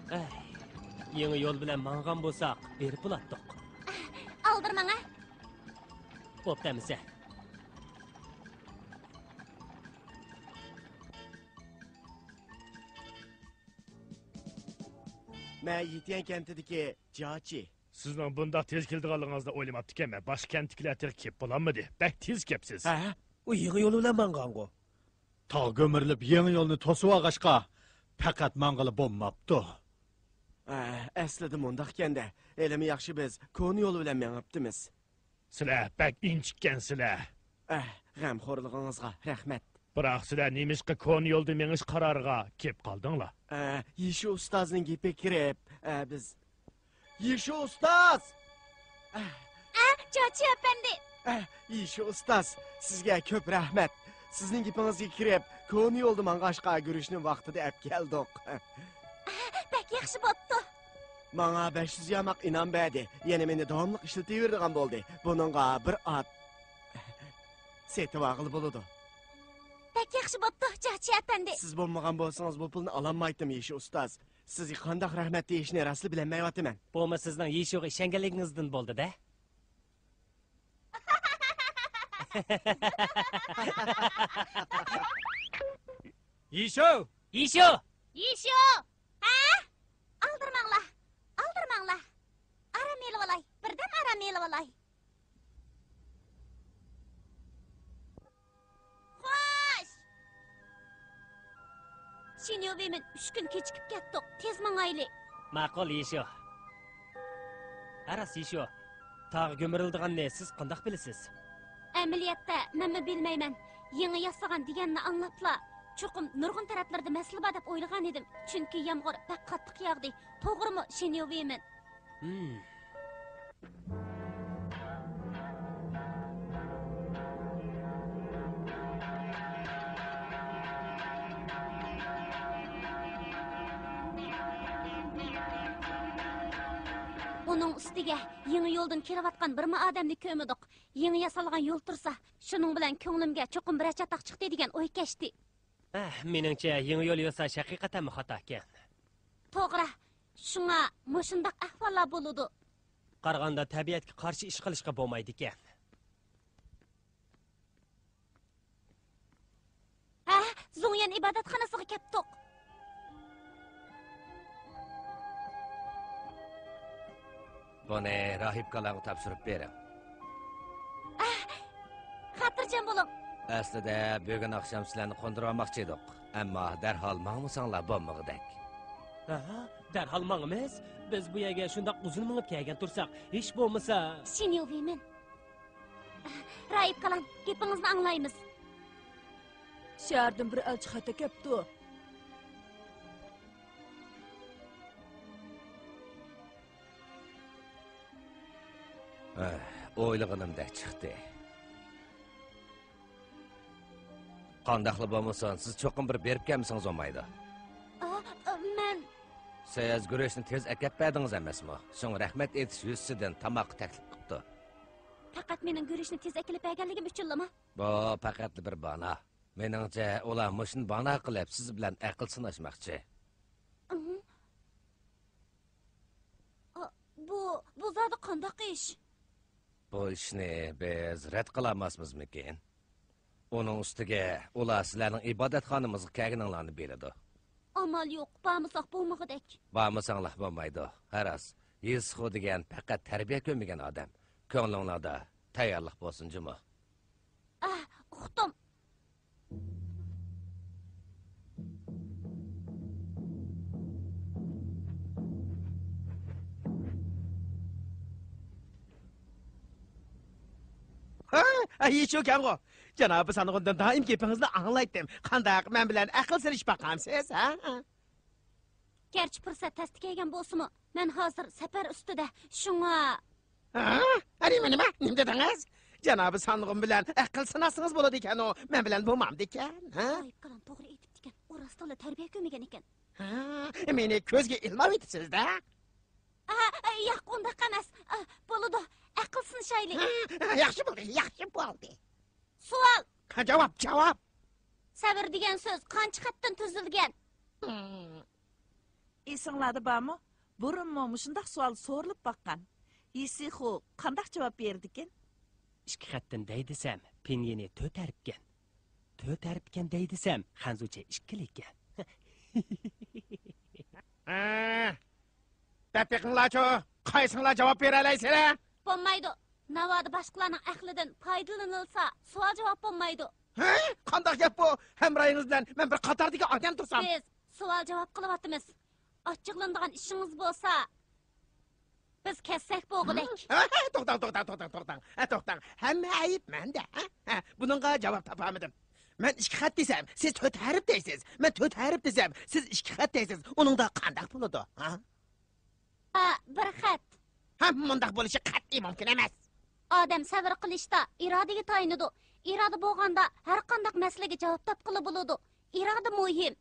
ئەي، يېڭى يول بىلەن ماڭغان بولساق، بېرىپ بولاتتۇق. ئالدىرىماڭ، ھە؟ بوپتۇ ئەمىسە. مەن يىتيەن كەنتىدىكى جاچى. سىزنىڭ بۇنداق تېز كېلىدىغانلىقىڭىزنى ئويلىماپتىكەنمەن. باشقا كەنتتىكىلەر تېخى كېلىپ بولالمىدى. بەك تېز كەپسىز. ھە؟ ئۇ يېڭى يول بىلەن ماڭغانغۇ؟ تاغ گۈمۈرۈلۈپ، يېڭى يولنى توسۇۋالغاچقا، پەقەت ماڭغىلى بولماپتۇ. ئە، ئەسلىدە مۇنداق ئىكەن-دە. ھېلىمۇ ياخشى بىز كونا يول بىلەن مېڭىپتىمىز. سىلەر بەك ئىنچىككەنسىلەر. ئەھ، غەمخورلۇقىڭىزغا رەھمەت. بىراق سىلەر نېمىشقا كونا يولدا مېڭىش قارارىغا كېلىپ قالدىڭلار؟ ئە، يىشۇ ئۇستازنىڭ گېپىگە كىرىپ، ئە، بىز. يىشۇ ئۇستاز! ئە، جاچى ئەپەندى! ئە، يىشۇ ئۇستاز، سىزگە كۆپ رەھمەت. سىزنىڭ گېپىڭىزگە كىرىپ، كونا يولدا ماڭغاچقا، گۈرۈچنى ۋاقتىدا ئەپ كەلدۇق. ئە، بەك ياخشى بوپتۇ. ماڭا بەش يۈز ياماق ئىنام بەردى. يەنە مېنى داۋاملىق ئىشلىتىۋېرىدىغان بولدى. بۇنىڭغا بىر ئات سېتىۋالغىلى بولىدۇ. بەك ياخشى بوپتۇ، جاچى ئەپەندى. سىز بولمىغان بولسىڭىز، بۇ پۇلنى ئالالمايتتىم، يىشۇ ئۇستاز. سىزگە قانداق رەھمەت دېيىشنى راستلا بىلەلمەيۋاتىمەن. بۇمۇ سىزنىڭ يىشۇغا ئىشەنگەنلىكىڭىزدىن بولدى-دە. يىشۇ! يىشۇ! يىشۇ! ھە؟ ئالدىرىماڭلار، ئالدىرىماڭلار. ئارام ئېلىۋالاي، بىردەم ئارام ئېلىۋالاي. خوش! شىنيۇ ۋېيمىن، ئۈچ كۈن كېچىكىپ كەتتۇق. تېز ماڭايلى. ماقۇل، يىشۇ. ھە راست، يىشۇ. تاغ گۈمۈرۈلىدىغاننى سىز قانداق بىلىسىز؟ ئەمەلىيەتتە مەنمۇ بىلمەيمەن. يېڭى ياسىغان دېگەننى ئاڭلاپلا، چوقۇم نۇرغۇن تەرەپلىرىدە مەسىلە بار دەپ ئويلىغانىدىم. چۈنكى يامغۇر بەك قاتتىق ياغدى. توغرىمۇ، شىنيۇ ۋېيمىن؟ ھىم. ئۇنىڭ ئۈستىگە يېڭى يولدىن كېلىۋاتقان بىرمۇ ئادەمنى كۆرمىدۇق. يېڭى ياسالغان يول تۇرسا، شۇنىڭ بىلەن كۆڭلۈمگە چوقۇم بىرەر چاتاق چىقتى دېگەن ئوي كەچتى. ئەھ، مېنىڭچە، يېڭى يول ياساش ھەقىقەتەنمۇ خاتاكەن. توغرا، شۇڭا مۇشۇنداق ئەھۋاللار بولىدۇ. قارىغاندا، تەبىئەتكە قارشى ئىش قىلىشقا بولمايدىكەن. ھە، زۇڭيۈەن ئىبادەتخانىسىغا كەپتۇق. بۇنى راھىبكالاڭغا تاپشۇرۇپ بېرىڭ. ئەھ، خاتىرجەم بولۇڭ. ئەسلىدە بۈگۈن ئاخشام سىلەرنى قوندۇرۇۋالماقچى ئىدۇق، ئەمما دەرھال ماڭمىساڭلار بولمىغۇدەك. ھە، دەرھال ماڭىمىز. بىز بۇ يەرگە شۇنداق ئۇزۇن مېڭىپ كەلگەن تۇرساق، ھېچ بولمىسا. شىنيۇ ۋېيمىن. راھىبكالام، گېپىڭىزنى ئاڭلايمىز. شەھەردىن بىر ئەلچى خەت ئەكەپتۇ. ھە، ئويلىغىنىمدەك چىقتى. قانداقلا بولمىسۇن، سىز چوقۇم بىر بېرىپ كەلمىسىڭىز بولمايدۇ. ئا، ئا، مەن. سىز گۈرۈچنى تېز ئەكەپ بەردىڭىز ئەمەسمۇ؟ شۇڭا رەھمەت ئېيتىش يۈزىسىدىن تاماققا تەكلىپ قىپتۇ. پەقەت مېنىڭ گۈرۈچنى تېز ئەكېلىپ بەرگەنلىكىم ئۈچۈنلىمۇ؟ بۇ پەقەتلا بىر بانا. مېنىڭچە، ئۇلار مۇشۇنى بانا قىلىپ، سىز بىلەن ئەقىل سىناشماقچى. ئىھى. ئا، بۇ، بۇ زادى قانداق ئىش؟ بۇ ئىشنى بىز رەت قىلالماسمىزمىكىن؟ ئۇنىڭ ئۈستىگە ئۇلار سىلەرنىڭ ئىبادەتخانىمىزغا كەلگىنىڭلارنى بىلىدۇ. ئامال يوق، بارمىساق بولمىغۇدەك. بارمىساڭلار بولمايدۇ. ھە راست، يىسخۇ دېگەن پەقەت تەربىيە كۆرمىگەن ئادەم. كۆڭلۈڭلاردا تەييارلىق بولسۇن جۇمۇ. ئاھ، ئۇقتۇم. ھە، ھە، يىچۇ كەمغۇ. جانابى سانغۇندىن دائىم گېپىڭىزنى ئاڭلايتتىم. قانداق، مەن بىلەن ئەقىل سېلىشىپ باقامسىز، ھە؟ گەرچە پۇرسەت تەستە كەلگەن بولسىمۇ، مەن ھازىر سەپەر ئۈستىدە، شۇڭا. ھە؟ نېمە، نېمە؟ نېمە دېدىڭىز؟ جانابى سانغۇن بىلەن ئەقىل سىناسىڭىز بولىدىكەنۇ، مەن بىلەن بولمامدىكەن، ھە؟ غايىب قالان توغرا ئېيتىپتىكەن، ئۇ راستتىنلا تەربىيە كۆرمىگەن ئىكەن. ھە؟ مېنى كۆزگە ئىلماۋېتىسىز-دە. ئاھا، ياق، ئۇنداق ئەمەس. ئا، بولىدۇ، ئەقىل سىنىشايلى. ھە، ياخشى بولدى، ياخشى بولدى. سوئال. ھە، جاۋاب، جاۋاب. سەۋر دېگەن سۆز قانچە خەتتىن تۈزۈلگەن؟ ھىم. ئېسىڭلاردا بارمۇ؟ بۇرۇنمۇ مۇشۇنداق سوئال سورىلىپ باققان. يىسىخۇ قانداق جاۋاب بېرىدىكىن؟ ئىككى خەتتىن دەي دېسەم، پىنيىنى تۆت ھەرپكەن. تۆت ھەرپكەن دەي دېسەم، خەنزۇچە ئىككىلىككەن. ھە، دەپ بېقىڭلارچۇ، قايسىڭلار جاۋاب بېرەلەيسىلەر؟ بولمايدۇ. ناۋادا باشقىلارنىڭ ئەقلىدىن پايدىلىنىلسا، سوئال جاۋاب بولمايدۇ. ھە؟ قانداق گەپ بۇ؟ ھەمراھىڭىز بىلەن مەن بىر قاتاردىكى ئادەم تۇرسام. بىز سوئال جاۋاب قىلىۋاتىمىز. ئاچچىقلىنىدىغان ئىشىڭىز بولسا، بىز كەتسەك بولغۇدەك. ھە؟ توختاڭ، توختاڭ، توختاڭ، توختاڭ. ھە، توختاڭ. ھەممە ئەيىب مەندە، ھە؟ ھە، بۇنىڭغا جاۋاب تاپالمىدىم. مەن ئىككى خەت دېسەم، سىز تۆت ھەرپ دەيسىز. مەن تۆت ھەرپ دېسەم، سىز ئىككى خەت دەيسىز. ئۇنىڭدا قانداق بولىدۇ، ھە؟ بىر خەت. ھە، مۇنداق بولۇشى قەتئىي مۇمكىن ئەمەس. ئادەم سەۋر قىلىشتا ئىرادىگە تايىنىدۇ. ئىرادە بولغاندا ھەر قانداق مەسىلىگە جاۋاب تاپقىلى بولىدۇ. ئىرادە مۇھىم.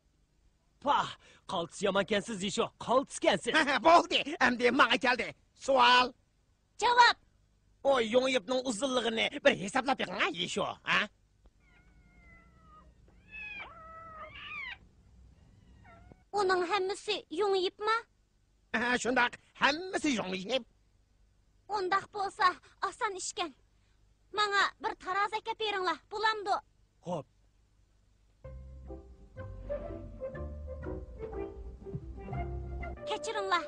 پاھ، قالتىس يامانكەنسىز يىشۇ، قالتىسكەنسىز. بولدى، ئەمدى ماڭا كەلدى. سوئال. جاۋاب. ئۇ يۇڭ يىپنىڭ ئۇزۇنلۇقىنى بىر ھېسابلاپ بېقىڭ، ھە، يىشۇ، ھە؟ ئۇنىڭ ھەممىسى يۇڭ يىپما؟ ھە، شۇنداق، ھەممىسى يۇڭ يىپ. ئۇنداق بولسا، ئاسان ئىشكەن. ماڭا بىر تارازا ئەكەپ بېرىڭلار، بولامدۇ؟ خوپ. كەچۈرۈڭلار.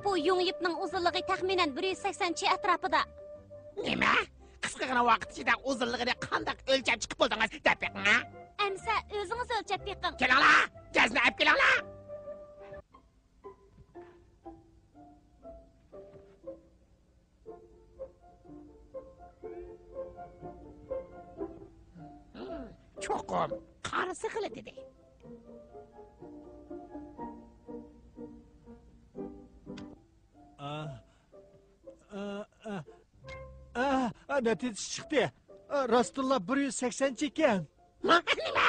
بۇ يۇڭ يىپنىڭ ئۇزۇنلۇقى تەخمىنەن بىر يۈز سەكسەن چى ئەتراپىدا. نېمە؟ قىسقىغىنا ۋاقىت ئىچىدە ئۇزۇنلۇقىنى قانداق ئۆلچەپ چىقىپ بولدىڭىز؟ دەپ بېقىڭ، ھە؟ ئەمسە ئۆزىڭىز ئۆلچەپ بېقىڭ. كېلىڭلار، گەزنى ئەپ كېلىڭلار. چوقۇم قارىسا خېلى دېدى. ئا، ئا، ئا، ئا، ئا، نەتىجە چىقتى. ئا، راستتىنلا بىر يۈز سەكسەن ئىكەن. نېمە؟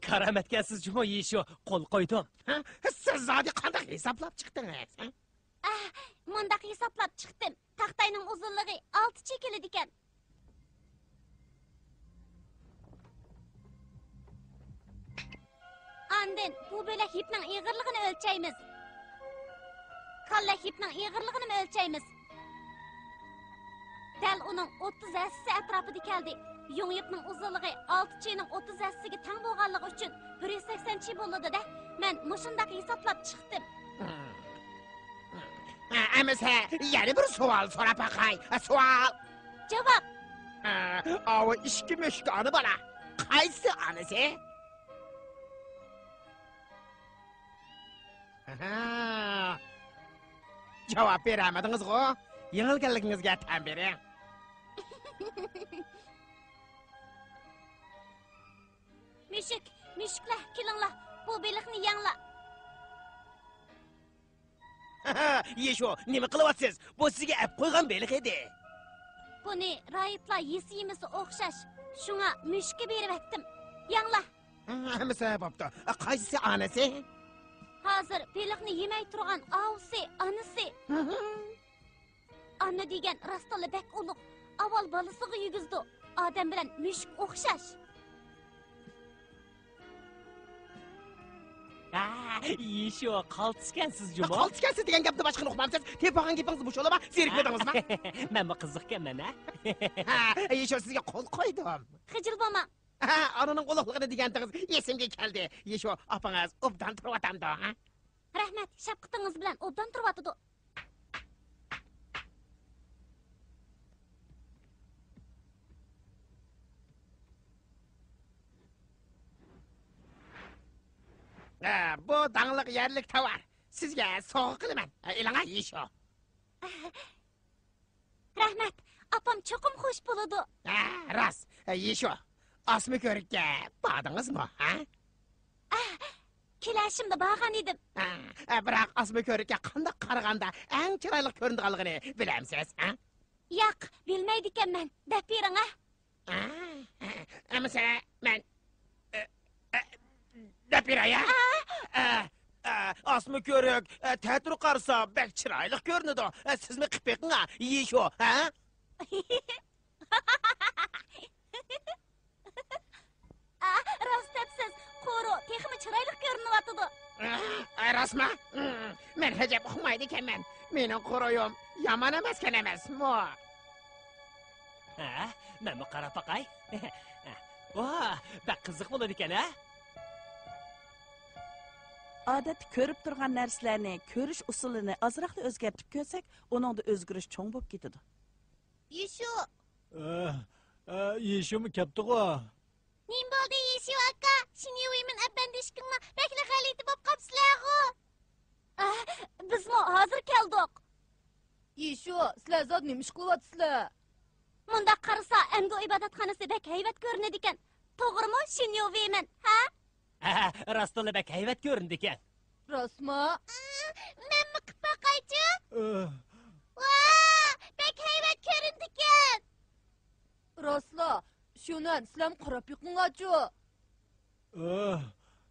كارامەتكەنسىز جۇمۇ يىشۇ، قول قويدۇم. ھە؟ سىز زادى قانداق ھېسابلاپ چىقتىڭىز؟ ھە؟ ئەھ، مۇنداق ھېسابلاپ چىقتىم. تاختاينىڭ ئۇزۇنلۇقى ئالتە چېكىلىدىكەن. ئاندىن بۇ بۆلەك يىپنىڭ ئېغىرلىقىنى ئۆلچەيمىز. كاللەك يىپنىڭ ئېغىرلىقىنىمۇ ئۆلچەيمىز. دەل ئۇنىڭ ئوتتۇز ھەسسىسى ئەتراپىدا كەلدى. يۇڭ يىپنىڭ ئۇزۇنلۇقى ئالتە چىنىڭ ئوتتۇز ھەسسىسىگە تەڭ بولغانلىقى ئۈچۈن بىر يۈز سەكسەن چى بولىدۇ-دە. مەن مۇشۇنداق ھېسابلاپ چىقتىم. ئەمىسە يەنە بىر سوئال سوراپ باقاي. سوئال. جاۋاب. ئاۋۇ ئىككى مۈشۈك ئانا بالا. قايسى ئانىسى؟ ئاھا. جاۋاب بېرەلمىدىڭىزغۇ؟ يېڭىلگەنلىكىڭىزگە تەن بېرىڭ. مۈشۈك، مۈشۈكلەر، كېلىڭلار، بۇ بېلىقنى يەڭلار. يىشۇ، نېمە قىلىۋاتىسىز؟ بۇ سىزگە ئەپ قويغان بېلىق ئىدى. بۇنى راھىبلار يېسە يېمىسە ئوخشاش، شۇڭا مۈشۈككە بېرىۋەتتىم. يەڭلار. ھەممىسى بوپتۇ. قايسىسى ئانىسى؟ ھازىر بېلىقنى يېمەي تۇرغان ئاۋۇسى ئانىسى. ئانا دېگەن راستلا بەك ئۇلۇغ. ئاۋۋال بالىسىغا يېگۈزىدۇ. ئادەم بىلەن مۈشۈك ئوخشاش. ھە، يىشۇ، قالتىسكەنسىز جۇمۇ. قالتىسكەنسىز دېگەن گەپنى باشقا ئۇقمامسىز؟ تېپىغان گېپىڭىز مۇشۇلىما؟ زېرىكمىدىڭىزمۇ؟ مەنمۇ قىزىقكەنمەن، ھە؟ ھە، يىشۇ، سىزگە قول قويدۇم. خىجىل بولماڭ. ھە، ئانىنىڭ ئۇلۇغلۇقىنى دېگەنتىڭىز ئېسىمگە كەلدى. يىشۇ، ئاپىڭىز ئوبدان تۇرۇۋاتامدۇ، ھە؟ رەھمەت، شەپقىتىڭىز بىلەن ئوبدان تۇرۇۋاتىدۇ. ھە، بۇ داڭلىق يەرلىك تاۋار. سىزگە سوۋغا قىلىمەن. ھە، ئېلىڭا، يىشۇ. رەھمەت، ئاپام چوقۇم خۇش بولىدۇ. ھە، راست. يىشۇ، ئاسما كۆۋرۈككە باردىڭىزمۇ، ھە؟ ئەھ، كېلەشىمدە بارغان ئىدىم. ھە، بىراق ئاسما كۆۋرۈككە قانداق قارىغاندا ئەڭ چىرايلىق كۆرۈنىدىغانلىقىنى بىلەمسىز، ھە؟ ياق، بىلمەيدىكەنمەن. دەپ بېرىڭە. ئە، ئە، ئەمىسە، مەن، ئە، ئە، دەپ بېرەي، ھە؟ ئە، ئە، ئاسما كۆۋرۈك، ئە، تەتۈر قارىسا بەك چىرايلىق كۆرۈنىدۇ. ئە، سىزمۇ قىپ بېقىڭ، ھە، يىشۇ، ھە؟ ئە، راست دەپسىز، قورۇ تېخىمۇ چىرايلىق كۆرۈنۈۋاتىدۇ. ئە، راستمۇ؟ مەن ئەجەب ئۇقمايدىكەنمەن. مېنىڭ قورۇيۇم يامان ئەمەسكەن ئەمەسمۇ؟ ھە، مەنمۇ قاراپ باقاي. ۋاھ، بەك قىزىق بولىدىكەن، ھە؟ ئادەتتە كۆرۈپ تۇرغان نەرسىلەرنى كۆرۈش ئۇسۇلىنى ئازراقلا ئۆزگەرتىپ كۆرسەك، ئۇنىڭدا ئۆزگىرىش چوڭ بولۇپ كېتىدۇ. يىشۇ! ئە، ئە، يىشۇمۇ كەپتىغۇ؟ نېمە بولدى، يېشۇ ئاكا؟ شىنيۇ ۋېيمىن ئەپەندى ئىككىڭلار بەكلا غەلىتە بولۇپ قاپسىلەرغۇ. ئە، بىزمۇ ھازىر كەلدۇق. يېشۇ، سىلەر زادى نېمە ئىش قىلىۋاتىسىلەر؟ مۇنداق قارىسا، ئەنگۇ ئىبادەتخانىسى بەك ھەيۋەت كۆرۈنىدىكەن. توغرىمۇ، شىنيۇ ۋېيمىن، ھە؟ ھە، راستتىنلا بەك ھەيۋەت كۆرۈنىدىكەن. راستما؟ مەنمۇ قىپ باقايچۇ؟ ۋا، بەك ھەيۋەت كۆرۈنىدىكەن. راستلا، شۇنەن، سىلەرمۇ قاراپ بېقىڭلارچۇ. ئە،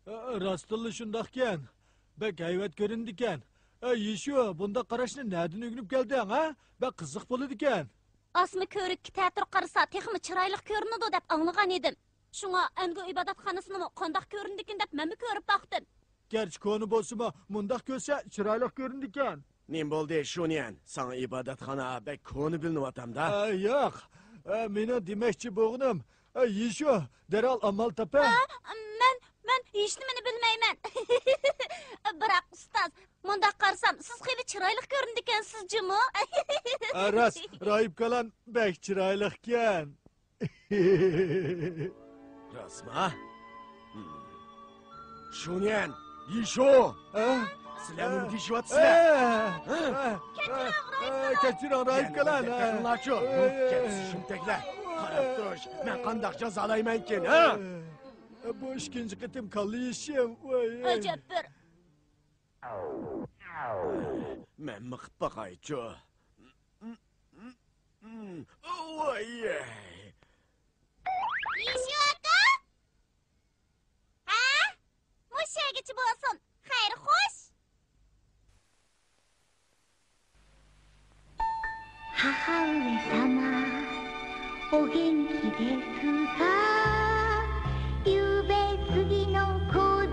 ئە، راستتىنلا شۇنداقكەن. بەك ھەيۋەت كۆرۈنىدىكەن. ئە، يېشۇ، بۇنداق قاراشنى نەدىن ئۆگىنىپ كەلدىڭ، ھە؟ بەك قىزىق بولىدىكەن. ئاسما كۆۋرۈككە تەتۈر قارىسا، تېخىمۇ چىرايلىق كۆرۈنىدۇ دەپ ئاڭلىغان ئىدىم. شۇڭا ئەنگۇ ئىبادەتخانىسىنىمۇ قانداق كۆرۈنىدىكىن دەپ مەنمۇ كۆرۈپ باقتىم. گەرچە كونا بولسىمۇ، مۇنداق كۆرسە چىرايلىق كۆرۈنىدىكەن. نېمە بولدى، شۇنيەن؟ ساڭا ئىبادەتخانا بەك كونا بىلىنىۋاتامدا؟ ئە، ياق. ئە، مېنىڭ دېمەكچى بولغىنىم، ئە، يېشۇ، دەرھال ئامال تاپە. ئە، مەن، مەن ھېچنېمىنى بىلمەيمەن. بىراق، ئۇستاز، مۇنداق قارىسام، سىز خېلى چىرايلىق كۆرۈنىدىكەنسىز جۇمۇ. ئە، راست، راھىب كالام بەك چىرايلىقكەن. راستما؟ شۇنيەن، يىشۇ! ھە؟ سىلەر نېمە دېيىشىۋاتىسىلەر؟ ھە؟ ھە؟ كەچۈرۈڭ، راھىب كالام. كەچۈرۈڭ، راھىب كالام. يەنە بىر گەپ قىلىڭلارچۇ. ھە؟ گەپ سۆزۈمدەكلەر. قاراپ تۇرۇش، مەن قانداق جازالايمەنكىن، ھە؟ بۇ ئىككىنچى قېتىم كاللا يېيىشىم. ۋاي. ئەجەب بىر. مەنمۇ قىپ باقايچۇ. ۋاي. يېشۇ ئاكا؟ ھە؟ مۇشۇ يەرگىچە بولسۇن. خەير، خوش. 母上様、お元気ですか？夕べ過ぎの梢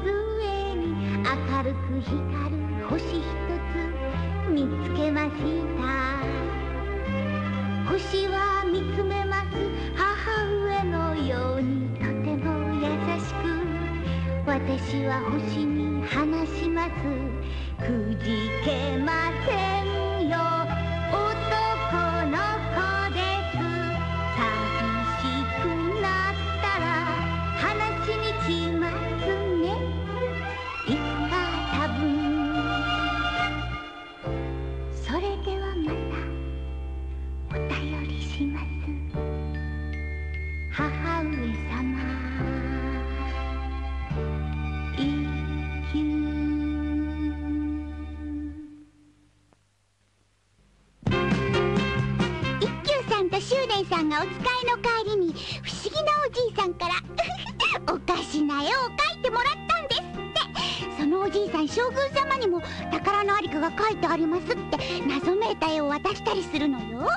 に明るく光る星一つ見つけました。星は見つめます、母上のようにとても優しく。私は星に話します。くじけませんよ、男の子です。寂しくなったら話しに来ますね、いつか多分。それではまたお便りします、母上様。 一休さんと修練さんがお使いの帰りに不思議なおじいさんからおかしな絵を描いてもらったんですって。そのおじいさん、将軍様にも宝のありかが書いてありますって謎めいた絵を渡したりするのよ。